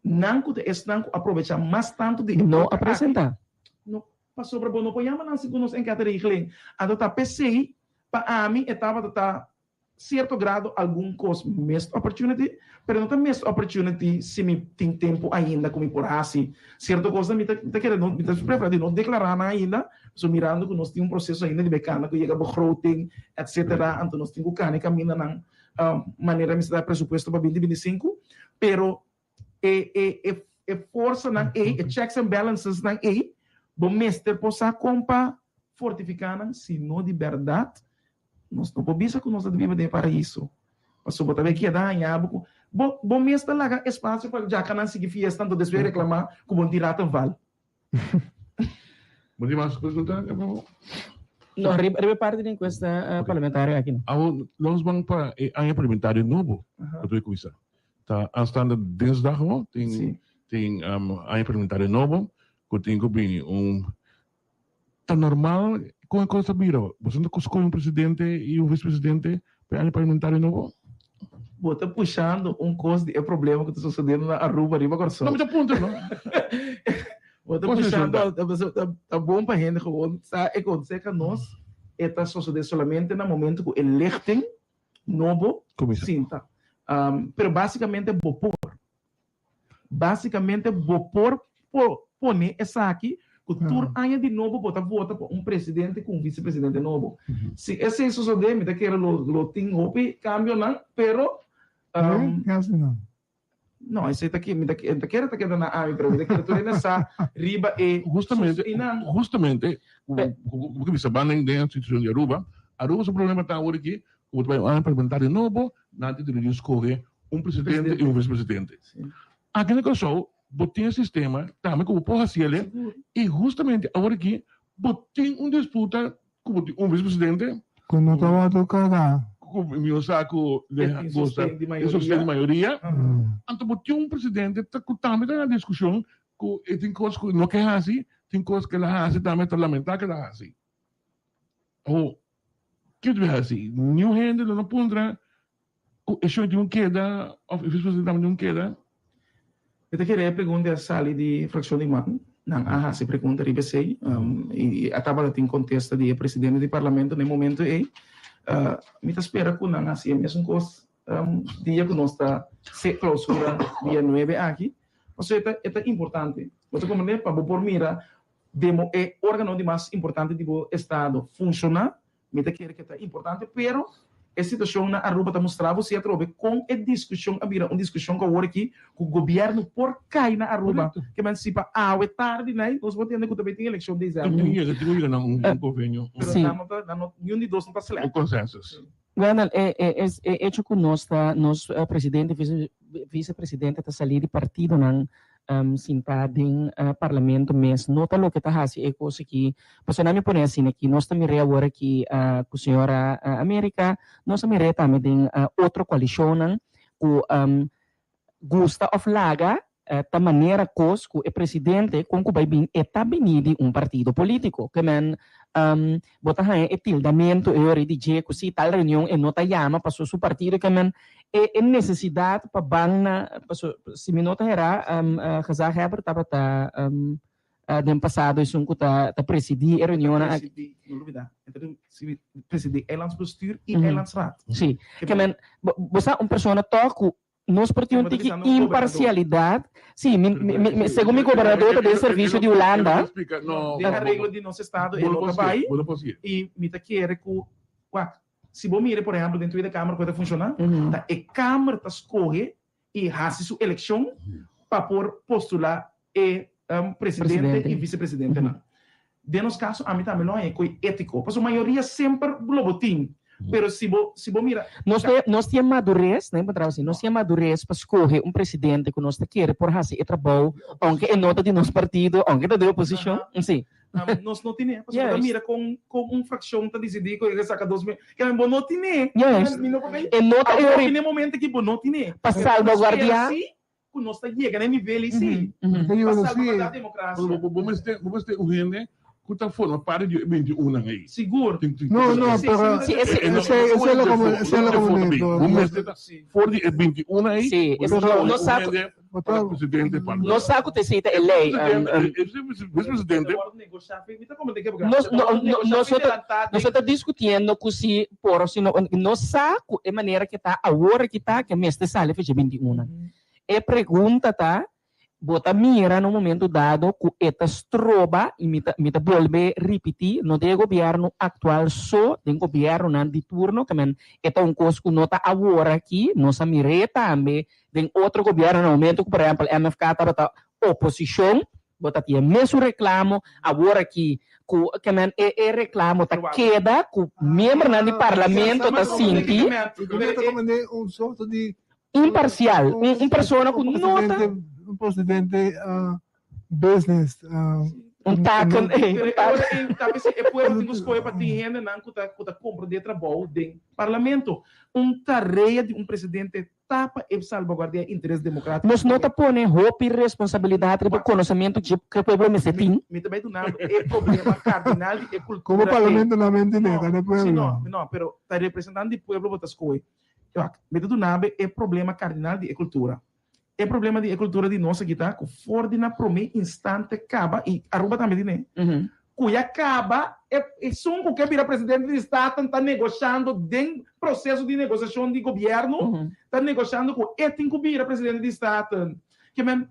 nan ku ta esnan ku a probecha mas tantu di e No boka a aki. presenta. No, pasobra bo no por yama nan segun nos enquete-regeling. Anto ta p'esei, pa ami e tabata ta sierto grado algun kos missed opportunity, pero no ta missed opportunity si mi tin tempu ainda ku mi por hasi sierto kosnan. Mi ta mi ta kere no mi ta prefera di no deklará nan ainda, pasobra mirando ku nos tin un proseso ainda di bai kana ku yega begroting, etcetera, anto nos tin ku kana e kamindanan manera mester ta presupuesto pa binti binti sinku, pero e e e e forsanan ei, e checks and balances nan ei, bo mester por sa kon pa fortifiká nan, si no di bèrdat nos no por bisa ku nos ta biba den e paraiso, pasobra bo ta bay keda haña bo ku bo bo mes ta laga espasio pa djakanan sigui fiesta anto despues reklamá ku bo no tin ratenval. Bo tin mas pregunta, por favor? No, riba riba e parti di enkuesta parlamentario aki no. Awor nos ban pa e aña parlamentario nobo ku ta kuminsá. Ta aanstaande dinsdag no tin tin aña parlamentario nobo ku tin ku bini un ta normal kon e kos ta bira? Boso no ta skohe un presidente i un vicepresidente pa e aña parlamentario nobo? Bo ta pushando un kos di e problema ku ta sosodiendo na Aruba riba Kòrsou. No, mi ta puntra no. Bo ta pushando, ta bon pa hende gewoon sa e konseha nos e ta sosode solamente na momento ku e lichting nobo sinta. Pero basikamente bo por. Basikamente bo por pone esaki ku tur aña di nobo bo ta vota pa un presidente ku un visepresidente nobo. Si esei sosode mi ta kere lo tin hopi kambionan pero No, esei ta mi ta ta kere ta keda na ami, pero mi ta kere tur hende sa riba e Justamente, justamente, ku bisa ban den den situashon di Aruba, Aruba su problema ta awor aki, ku bo ta bai un aña parlamentario nobo, nan tin derecho di skohe un presidente i un vicepresidente. Aki na Kòrsou bo tin e sistema tambe ku bo por hasi el i justamente awor aki bo tin un disputa ku bo tin un vicepresidente Ku no ta wòrdu kargá. Ku mi no sa ku E tin sosten di mayoria. E sosten di mayoria. Anto bo tin un presidente ta ku tambe ta na diskushon ku e tin kos ku no ke hasi, tin kos ku el a hasi tambe ta lamentá ku el a hasi. Awor, kiko ta hasi? Niun hende lo no puntra ku e shon tin un keda òf e vicepresidente tambe tin un keda. Mi ta kere e pregunta a sali di frakshon di man. Nan a hasi pregunta riba esei i a tabata tin kontesta di e presidente di parlamento na e momento ei. Mi ta spera ku nan hasi e mesun kos dia ku nos ta klousura dia nuebe aki. Pasobra e ta importante. Bo ta komprende? Pa bo por mira demo e organo di mas importante di bo estado funshoná Mi ta kere ke ta importante, pero e situacion na Aruba ta mustra bo si atrobe con e discusion a bira un discusion cu awor aki cu gobierno por cay na Aruba. Ke men si pa awe tardi nai nos por tende cu ta bay tin eleccion december. Tin yega, tin yega na un convenio. Pero nan no ta, nan no, niun di dos no ta slecht. Un consensus. Wendell, e e e hecho cu nos ta, nos presidente, vice presidente ta sali di partidonan sintá den parlamento mes no ta loke ta hasi e kos aki. Pasobra nan mi pone asina aki, nos ta mir'é awor aki ku señora America, nos a mir'é tambe den otro koalishonnan ku gusta òf laga ta manera kos ku e presidente kon ku bai bin e ta bini di un partido polítiko. Ke men bo ta haña e tildamentu e ora di dje ku si tal reunion e no ta yama paso su partido ke men e e nesesidat pa ban na paso si mi no ta hera gezaghebber tabata den pasado esun ku ta ta presidí e reunionnan aki. Presidí, no lubida, e ta presidí eilandsbestuur i eilandsraad. Si, ke men bo bo sa un persona tòg ku Nos por tin un tiki imparcialidad. Sí, mi, mi, mi, segun mi gobernador ta den servicio di Hulanda. Den areglo di nos estado e no ta bai y mi ta kere cu wak si bo mira por ehempel den Tweede Kamer cu e ta funciona ta e kamer ta scoge y haci su eleccion pa por postula e presidente y vicepresidentenan. Den nos caso ami tambe lo haña cu e etico pasobra mayoria semper lo bo tin pero si bo si bo mira. Nos ta nos tin e madurez, nan encontraba así, nos tin e madurez pa scoge un presidente cu nos ta kere por haci e trabou aunke e no ta di nos partido, aunke ta di oposicion, si. Nos no tine, pasobra bo ta mira con con un fraccion ta dicidi cu e saca 2000, ke bo no tine, mi no por bay, E no ta awor tin e momento aki bo no tine, Pa salvaguardia. Ku nos ta yega na e nivel ei sí. Pa salvaguardá demokrasia. Bo mester, bo mester un hende ku ta forma parti di e 21 nan ei. Sigur. No, no, pero esei, esei lo komo, esei lo komo mi. Bo mester ta for di e 21 ei. Sí, pero no sa ku presidente pa. No sa ku ta esei ta e lei. Vice presidente. Nos no nos ta nos ta diskutiendo ku si por o si no, no sa ku e manera ke ta awor aki ta ke mester sali fecha 21 nan. E pregunta ta, bo ta mira na un momento dado ku e ta stroba, i mi ta mi ta bolbe ripití, no den e gobièrnu aktual so, den gobièrnunan di turno, ke men e ta un kos ku no ta awor aki, nos a mir'é tambe den otro gobièrnu na momento ku por ehèmpel MFK tabata oposishon, bo ta tin e mesun reklamo awor aki ku ke men e e reklamo ta keda ku miembronan di parlamento ta sinti. Un sorto di Imparcial, un un persona cu no ta. Un presidente business. Un taken, eh. Pero ora ei ta p'esei e pueblo tin ku skohe pa tin hendenan ku ta ku ta komprondé trabou den parlamento. Un tarea di un presidente ta pa e salbaguardiá interes demokratiko. Nos no ta pone hopi responsabilidat riba konosementu dje ku e pueblo mester tin. Mi ta bai duna bo e problema kardinal di e kultura Komo ei. parlamento nan a menti neta den pueblo. Si no, no, pero ta representante di pueblo bo ta skohe. Wak, mi ta duna bo e problema kardinal di e kultura. E problema di e cultura di nos aki ta cu for di na prome instante caba, y Aruba tambe tine, cu ya caba e esun cu ke bira presidente di Staten ta negoshando den proceso di negociacion di gobierno, ta negoshando cu e tin cu bira presidente di Staten. Ke men,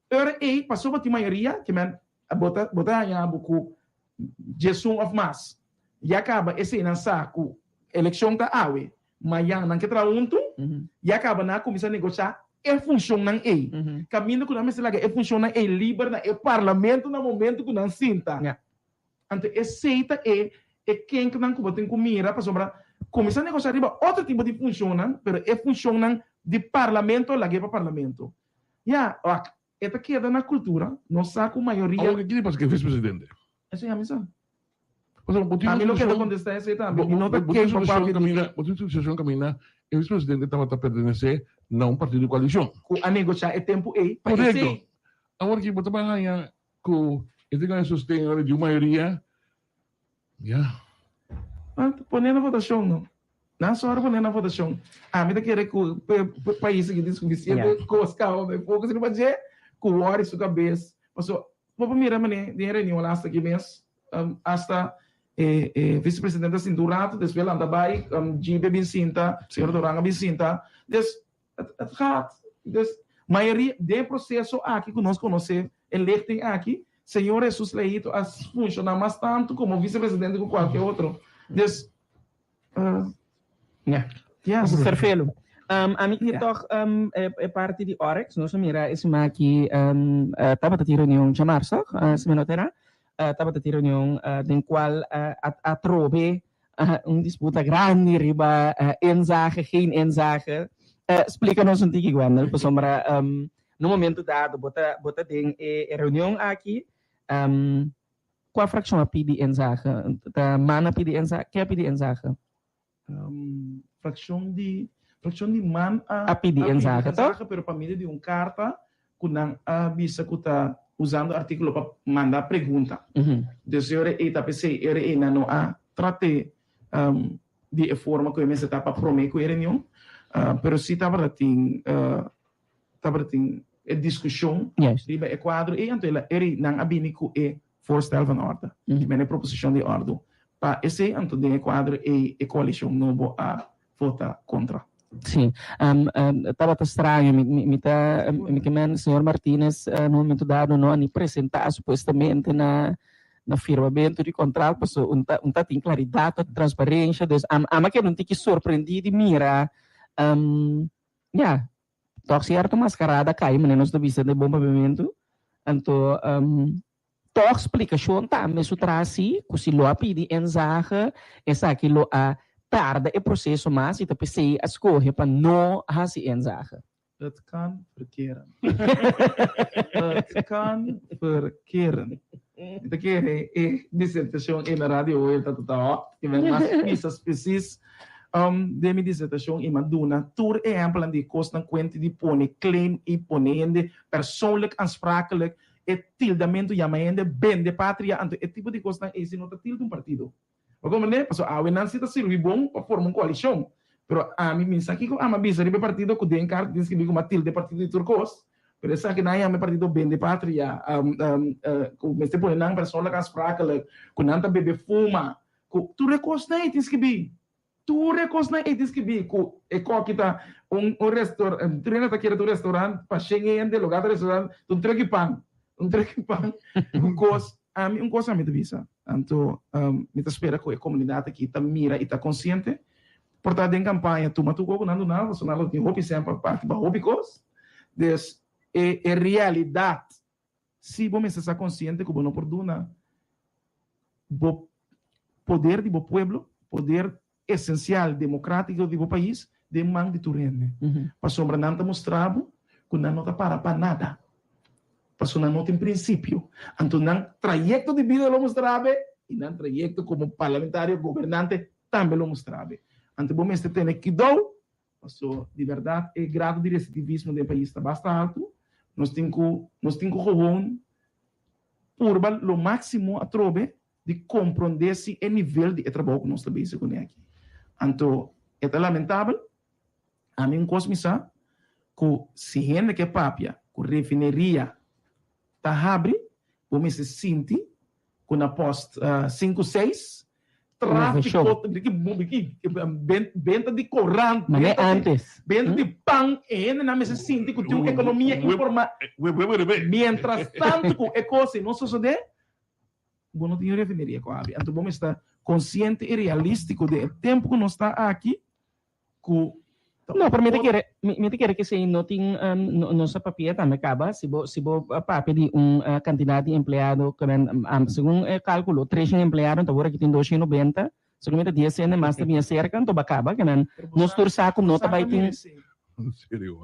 ora ey pasobra tin mayoria, ke men bo ta bo ta haña bo cu diesun of mas. Ya caba eseynan sa cu eleccion ta awe, Mañan nan ke traha huntu, ya kaba nan a kuminsá negoshá e funshonnan ei. Kaminda ku nan mester laga e funshonnan ei liber na e parlamento na momentu ku nan sinta. Anto esei ta e e kenknan ku bo tin ku mira pasobra kuminsá negoshá riba otro tipo di funshonnan, pero e funshonnan di parlamento lag'é pa parlamento. Ya, wak, e ta keda na kultura, nos sa ku mayoria. Awor ke kiko pasa ku e vispresidente? Esei ami sa. Pasobra bo tin Ami lo keda un kontestá esei tambe. Mi no ta bo tin ken pa un papia situashon kaminda, bo tin un situashon kaminda e vispresidente tabata pertenesé na un partido di koalishon. Ku a negoshá e tempu ei pa Korekto. esei. Awor ki bo ta bai haña ku e tin gana sosten ora di un mayoria, ya. Ah, ta pone na votashon no. Nan sòru pone na votashon. Ami ta kere ku e pais aki tin sufisiente kos kaba pa e focus riba dje ku wòri su kabes. Pasobra Bo por mira manera den e reunion laatste aki mes, hasta e e vicepresidente a sinta un rato, despues lanta bai, Gibe a bin sinta, señor Doran a bin sinta. Dus, het het gaat. Dus, mayoria den e proceso aki cu nos conoce, e lichting aki, señor Jesus Leito a funciona mas tanto como vicepresidente cu cualke otro. Dus, Ja. Yes. Ferfelu. Um, ami ke toch um, e, e parti di Oryx, nos a mira e sima aki um, uh, tabata tin reunion djamars, toch? Uh, si mi no ta erá. Uh, tabata tin reunion uh, den cual uh, a, a trobe uh, un disputa grandi riba uh, inzage, geen inzage. Uh, splika nos un tiki, Gwendel, pasobra um, no momento dado bo ta, bo ta den e, e reunion aki, um, Kua frakshon a pidi inzage? Ta man a pidi inzage? Ke a pidi inzage? Frakshon di frakshon di man a A pidi inzage, toch? pero pa medio di un karta ku nan a bisa ku ta usando artíkulo pa manda pregunta. Dus e ora ei ta p'esei e ora ei nan no a trat'é di e forma ku e mester ta pa promé ku e reunion, pero si tabata tin tabatin e diskushon riba e kuadro ei, anto el a eri nan a bini ku e voorstel van orde, men e proposishon di òrdu. Pa esei anto den e kuadro ei e koalishon nobo a vota kontra. Sí, tabata straño, mi mi ta mi ke men señor Martinez na un momento dado no a ni presentá supuestamente na na firmamentu di kontrakt paso un ta un ta tin klaridat, ta tin transparensha, dus ami a keda un tiki sorprendí di mira Ya, tòg sierto maskarada kai manera nos ta bisa den bon papiamentu. Anto tòg splikashon tambe su tras si ku si lo a pidi inzage esaki lo a tarda e proseso mas i ta p'esei a skohe pa no hasi inzage. Het kan verkeren. Het kan verkeren. Mi ta kere e disertashon ei na Radio Hoyer ta ta hòt. I mi mas bisa presis den mi disertashon i mi a duna tur ehèmpelnan di e kosnan kuenti di pone claim i pone hende persoonlijk aansprakelijk, e tildamentu yama hende bende patria, anto e tipo di kosnan ei si no ta tilda un partido. Bo komprendé? Pasobra awe nan si ta sirbi bon pa forma un koalishon, pero ami mi sa kiko ami a bisa riba e partido ku den karta tin skibí ku mi a tilda e partido di tur kos, pero esaki nan a yama e partido bende patria, ku mester pone nan persoonlijk aansprakelijk, ku nan ta bebe fuma, ku tur e kosnan ei tin skibí. Tur e kosnan ei tin skibí ku e koki ta un un restor tur hende ta kere ta un restaurant pa shen hende loga ta restaurant ta un treki pan un treki pan un kos ami un kos ami ta bisa anto mi ta spera ku e komunidat aki ta mira i ta konsiente por ta den kampaña tuma tur kos ku nan duna pasobra nan lo tin hopi sèn pa parti pa hopi kos des e e realidat Si bo mester sa konsiente ku bo no por duna bo poder di bo pueblo, poder esensial demokratiko di bo pais den man di tur hende. Pasobra nan ta mustra bo ku nan no ta para pa nada. Pasobra nan no tin prinsipio. Anto nan trayekto di bida lo mustra be i nan trayekto komo parlamentario, gobernante tambe lo mustra be. Anto bo mester tene kidou paso di bèrdat e grado di residivismo den pais ta basta haltu. Nos tin ku nos tin ku gewoon purba lo máksimo atrobe di komprondé si e nivel di e trabou ku nos ta bezig kuné aki. Anto e ta lamentabel. Ami un kos mi sa, ku si hende ke papia ku refineria ta habri, bo mester sinti ku na post sinku seis trafiko benta di korant, benta di pan, e hendenan mester sinti ku tin un ekonomia informal. Mientras tanto ku e kos ei no sosodé, Bo no tin un refineria ku habri. Anto bo mester ta konsiente i realístiko den e tempu ku nos ta aki ku ta No, pero mi ta kere, mi ta kere kesei no tin, no sa papia tambe kaba. Si bo, si bo papia di un kantidat di empleado ku men, segun e kalkulo, treshen empleado, anto awor aki tin doshen nobenta, segun mi ta dies hende mas ta bini aserka, anto bo a kaba. Ke men, nos tur sa ku no ta bai tin,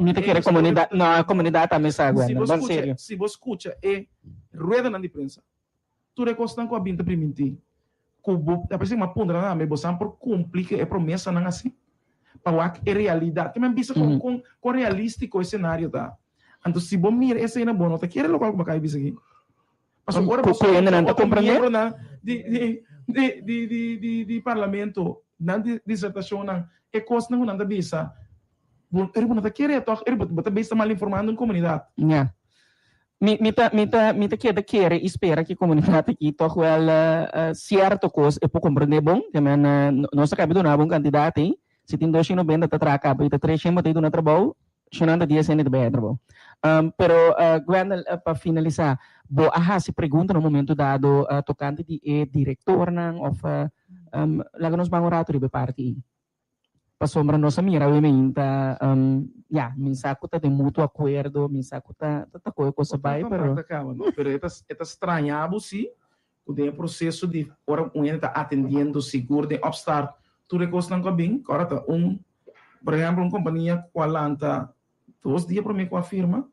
mi ta kere komunidat, no, komunidat tambe sa, Gwendolyn, ban serio. Si bo skucha e ruedanan di prensa, Tur e kosnan ku a bin ta primintí ku bo ta pensá mi a puntra nan ami, bosan por kumpli ku e promesanan así? Pa wak e realidat. Ke men bisa kon kon kon realístiko e senario ta. Anto si bo mira esei na bo no ta kere lokual ku bo kaba bisa aki. Pasobra ora bo skucha otro miembronan di di di di di di di parlamento nan disertashonnan e kosnan ku nan ta bisa bo bo no ta kere tòg bo ta bisa mal informando un komunidat. Ya. Mi, mi ta, mi ta, mi ta keda kere i spera ku e komunidat aki tòg wèl sierto kos e por komprendé bon. Ke men nos a kaba duna bo un kantidat ei. Si tin doshen nobenta ta traha kaba i ta treshen bo ta duna trabou, shonanta dies hende ta bai haña trabou. Pero Gwendel, pa finalisá, bo a hasi pregunta na un momento dado tokante di e direktornan òf laga nos ban un ratu riba e parti ei. Pasobra nos a mira awe mainta, ya, mi sa ku ta den mutuo akuerdo, mi sa ku ta ta koe kos a bai, pero. Ta kaba no, pero e ta e ta straña bo si ku den e proseso di ora un hende ta atendiendo sigur den Upstart tur e kosnan ku a bin, ku ora ta un, por ehempel un kompania ku a lanta dos dia promé ku a firma,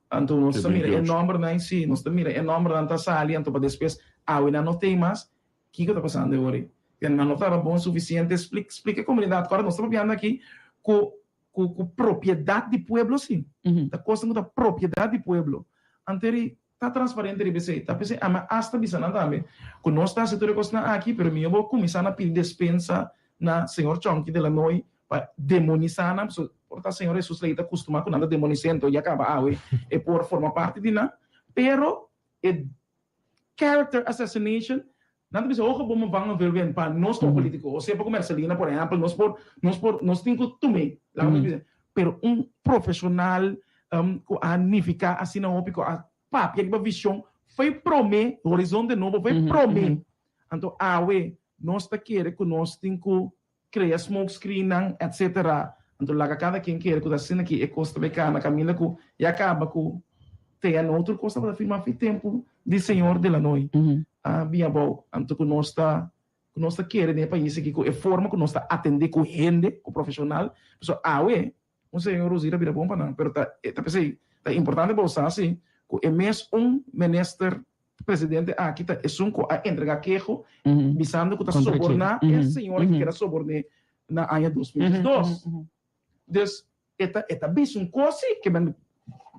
anto nos ta mira e nòmbernan, si, nos ta mira e nòmbernan ta sali, anto pa despues awe nan no t'ei mas, Kiko ta pasando e ora ei? Nan no tabata bon sufisiente splika e komunidat ku ora nos ta papiando aki ku ku ku propiedat di pueblo si. Ta kosnan ku ta propiedat di pueblo. Anto eri ta transparente riba esei. Ta p'esei ami a asta bisa nan tambe ku nos ta hasi tur e kosnan aki pero mihó bo kuminsá na pidi despensa na señor Chonky de la Noy pa demonisá nan pasobra por ta señor Hesus lei ta kustumá ku nan ta demonis'é anto ya kaba awe e por forma parti di nan pero e Character assassination, nan ta bisa hoge bomen vangen veel wind pa nos como politico, osea pa cu Mercelina por ehempel, nos por, nos por, nos tin cu tum'e, laga nos bisa, pero un profesional cu a nifica asina hopi, cu a papia riba vision, foi prome, Horizonte Nobo foi prome, anto awe nos ta kere cu nos tin cu Crea smoke screennan etc. Anto laga cada ken kere cu ta asina ki e cos ta bay cana caminda cu ya caba cu TNO tur cos tabata firma fi tempo di señor De Lanoy a bin abao. Anto cu nos ta cu nos ta kere den e pais aki cu e forma cu nos ta atende cu hende cu profesional pasobra awe un señor Rosita bira bon pa nan pero ta ta pesey ta importante pa bo sa si cu e mes un minister Presidente aki ta esun ku a entrega keho bisando ku ta soborná e señora ku keda soborné na aña 2002. Dus e ta e ta bisa un kos si ke men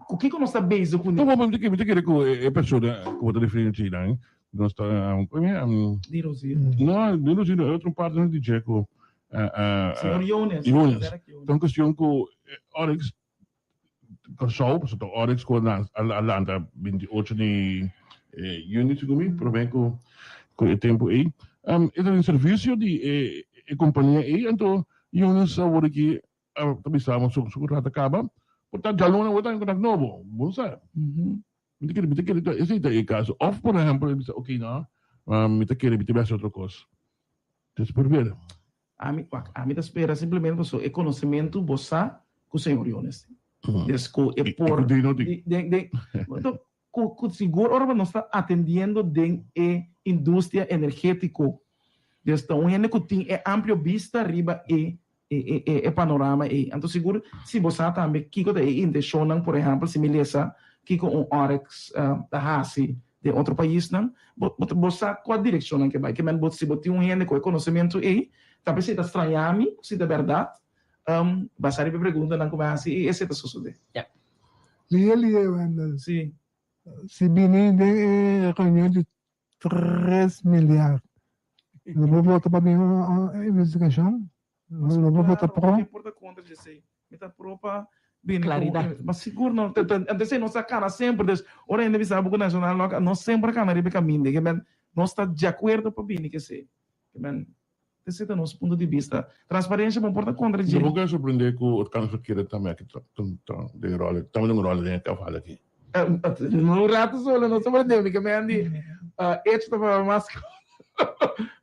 ku kiko nos ta bezig kuné. No, mi ta mi ta kere ku e persona ku bo ta referi na dje nos ta komo Di Rosir. No, di Rosir no, e otro partner di dje ku Señor Jones. Jones. Ta un kestion ku Oryx Kòrsou, pasobra ta Oryx ku a lanta 28 di yüni segun mi, promé ku e tempu ei. E ta den servisio di e kompania ei, anto Yunis awor aki ta bisa bo su kontrato a kaba, por ta djaluna awor ta den kontrato nobo, bo no sa. Mi ta kere, mi ta kere esei ta e kaso. Òf por ehèmpel e bisa oke no, mi ta kere mi ta bai hasi otro kos. Des por bira. Ami, wak, ami ta spera simplemente paso e konosementu bo sa ku Señor Jones tin. Des ku e por, di, den, den, ku, ku sigur ora nos ta atendiendo den e industria energetiko, des ta un hende ku tin e amplio bista riba e, e, e, e, e panorama ei. Anto sigur si bo sa tambe kiko ta e intenshonnan, por ehèmpel si mi lesa. kiko un Oryx ta hasi den otro paisnan, bo bo sa kua direkshon nan ke bai. Ke men bo si bo tin un hende ku e konosementu ei, ta p'esei ta straña mi si ta bèrdat, basá riba e preguntanan ku mi a hasi ei esei ta sosodé. Lihe lihe Wendel. Si. Si bini den e reunion di 3 milyard. Lo bo vota pa bin un investigashon? Lo bo vota pro? Mi por ta kontra di esei. Mi ta pro pa bini ku Klaridat. Ma sigur no. Antes nos ta kana semper. Dus ora hende bisa bo ku Nacional no a nos semper a kana riba e kaminda. Ke men nos ta di akuerdo pa bini ku esei. Ke men esei ta nos punto di bista. Transparensia bo por ta kontra dje. No bo kere sorprende ku e kans verkeerde tambe aki ta den ròl, tambe den un ròl den e kaval aki. Un rato solo no sorprende mi ke men di hecho ta papia mas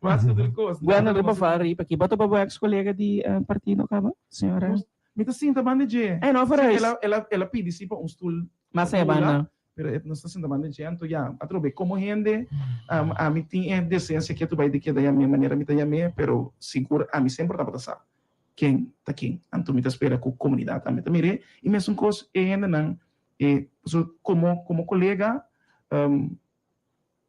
mas ku otro kos. Bueno, riba fala riba aki. Bo ta bo ex kolega di partido kaba, señora? Mi ta sinta banda dje. Eh, no, vooruit. El a, el a, el a pidi si pa un stoel. Mas e banda. Pero e nos ta sinta banda dje, anto ya, atrobe como hende, um, ami tin e decencia ke tu bai di keda yam'é manera mi ta yam'é, pero sigur ami semper tabata sa ken ta ken. Anto mi ta spera ku komunidat tambe ta mir'é. I mesun kos e hendenan, e, pasobra komo, komo kolega, um,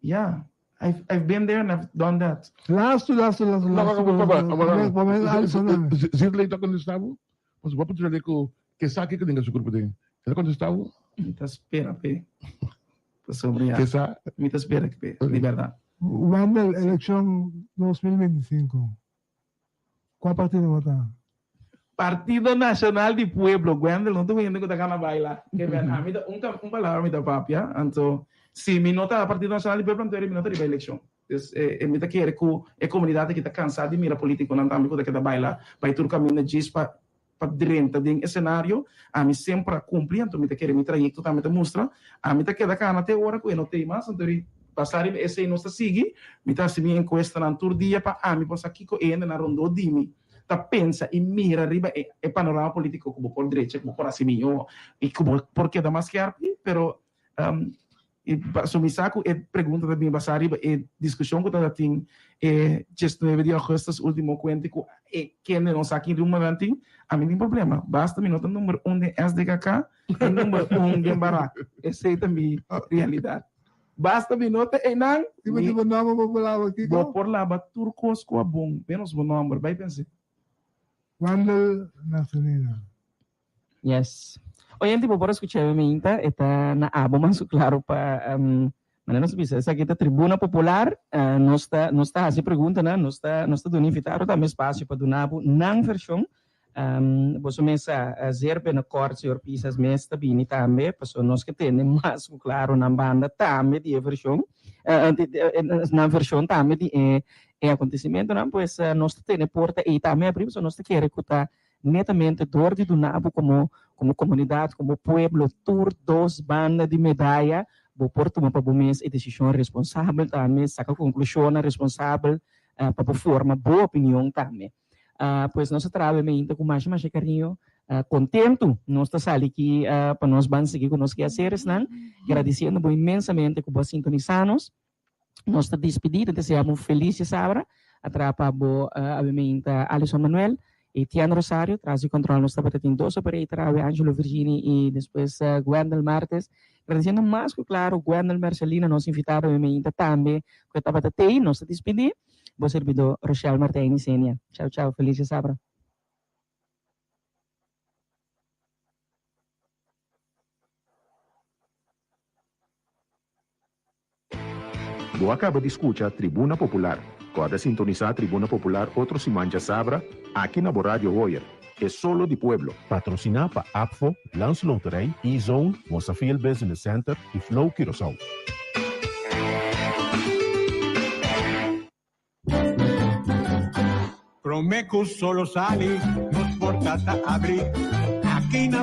ya, I've, I've been there and I've done that. Lastu, lastu, lastu, lastu. Zirley ta contesta bo? Pasobra bo a puntra ku ke sa kiko den su kurpo den. El a contesta bo? Mi ta spera p'e. Pasobra ya. Ke sa? Mi ta spera p'e, di bèrdat. Wendel, elekshon 2025. Kua partido bo ta? Partido Nacional di Pueblo, Gwendel no ta un hende ku ta gana baila. Ke men ami ta un un palabra mi ta papia, anto si mi no ta Partido Nacional di Pueblo anto mi no ta riba elekshon. Dus e mi ta kere ku e komunidat aki ta kansa di mira politikonan tambe ku ta keda baila bai tur kaminda djis pa pa drenta den esenario. Ami semper a kumpli anto mi ta kere mi trayekto tambe ta mustra. Ami ta keda kana te ora ku e no tei mas anto ri basa riba esei nos ta sigui. Mi ta hasi mi enkuestanan tur dia pa ami por sa kiko e hendenan rondó di mi ta pensa i mira riba e e panorama politiko ku bo por drecha, ku bo por hasi mihó i ku bo por keda mas skerpi. Pero I paso mi sa ku e pregunta ta bin basá riba e diskushon ku tabata tin e diesnuebe di augustus ultimo kuente ku e kende no sa kin rumornan tin, ami tin problema. Basta mi no ta number un den SDKK i number un den Barak. Esei ta mi realidat. Basta mi no ta einan, mi bo por laba tur kos ku a bon menos bo nomber. Bai pens'é. Wendell Marcelino. Yes. Oyente, bo por a scucha mi minta, e ta na abo mas cu claro pa, um, manera nos bisa, esaki ta Tribuna Popular, uh, nos ta, nos ta haci preguntanan, nos ta, nos ta duna invitado tambe espacio pa duna bo nan version. Um, boso mes sa, uh, zeer binnenkort, señor Pisas mes ta bini tambe, paso nos ke tende mas cu claro nan banda tambe di e version, uh, di, di, nan version tambe di e, e acontecimentonan, pues, uh, nos ta tene porta ey tambe abri, paso nos ta kere cu ta Netamente dor di duna bo komo komo komunidat, komo pueblo tur dos banda di medaya, bo por tuma pa bo mes e desishon responsabel tambe, saka konklushonnan responsabel pa bo forma bo opinion tambe. Pues nos a traha e meinta ku masha masha kariño, kontentu nos ta sali aki pa nos ban sigui ku nos keaseresnan, gradisiendo bo inmensamente ku bo a sintonisa nos. Nos ta dispidí, ta desea bo un felis djasabra. A traha pa bo awe-meinta Alison Manuel i Tian Rosario. Tras di control nos tabata tin dos operator awe, Angelo Virgini i despues Gwendel Martes. Gradisiendo mas ku klaro Gwendel Mercelina, nos invitado awe-meinta tambe ku e tabata tei. Nos ta dispidí. Bo servidó Rochelle Martijn Isenia. Chao chao, felis djasabra. Bo a kaba di skucha Tribuna Popular. Kòrda sintonisá Tribuna Popular otro siman djasabra aki na bo Radio Hoyer, e solo di pueblo. Patrosiná pa APFO, Landsloterij, E-Zone, Mosafil Business Center i Flow Curaçao. Promé ku solo sali, nos porta ta abrí. Aki na.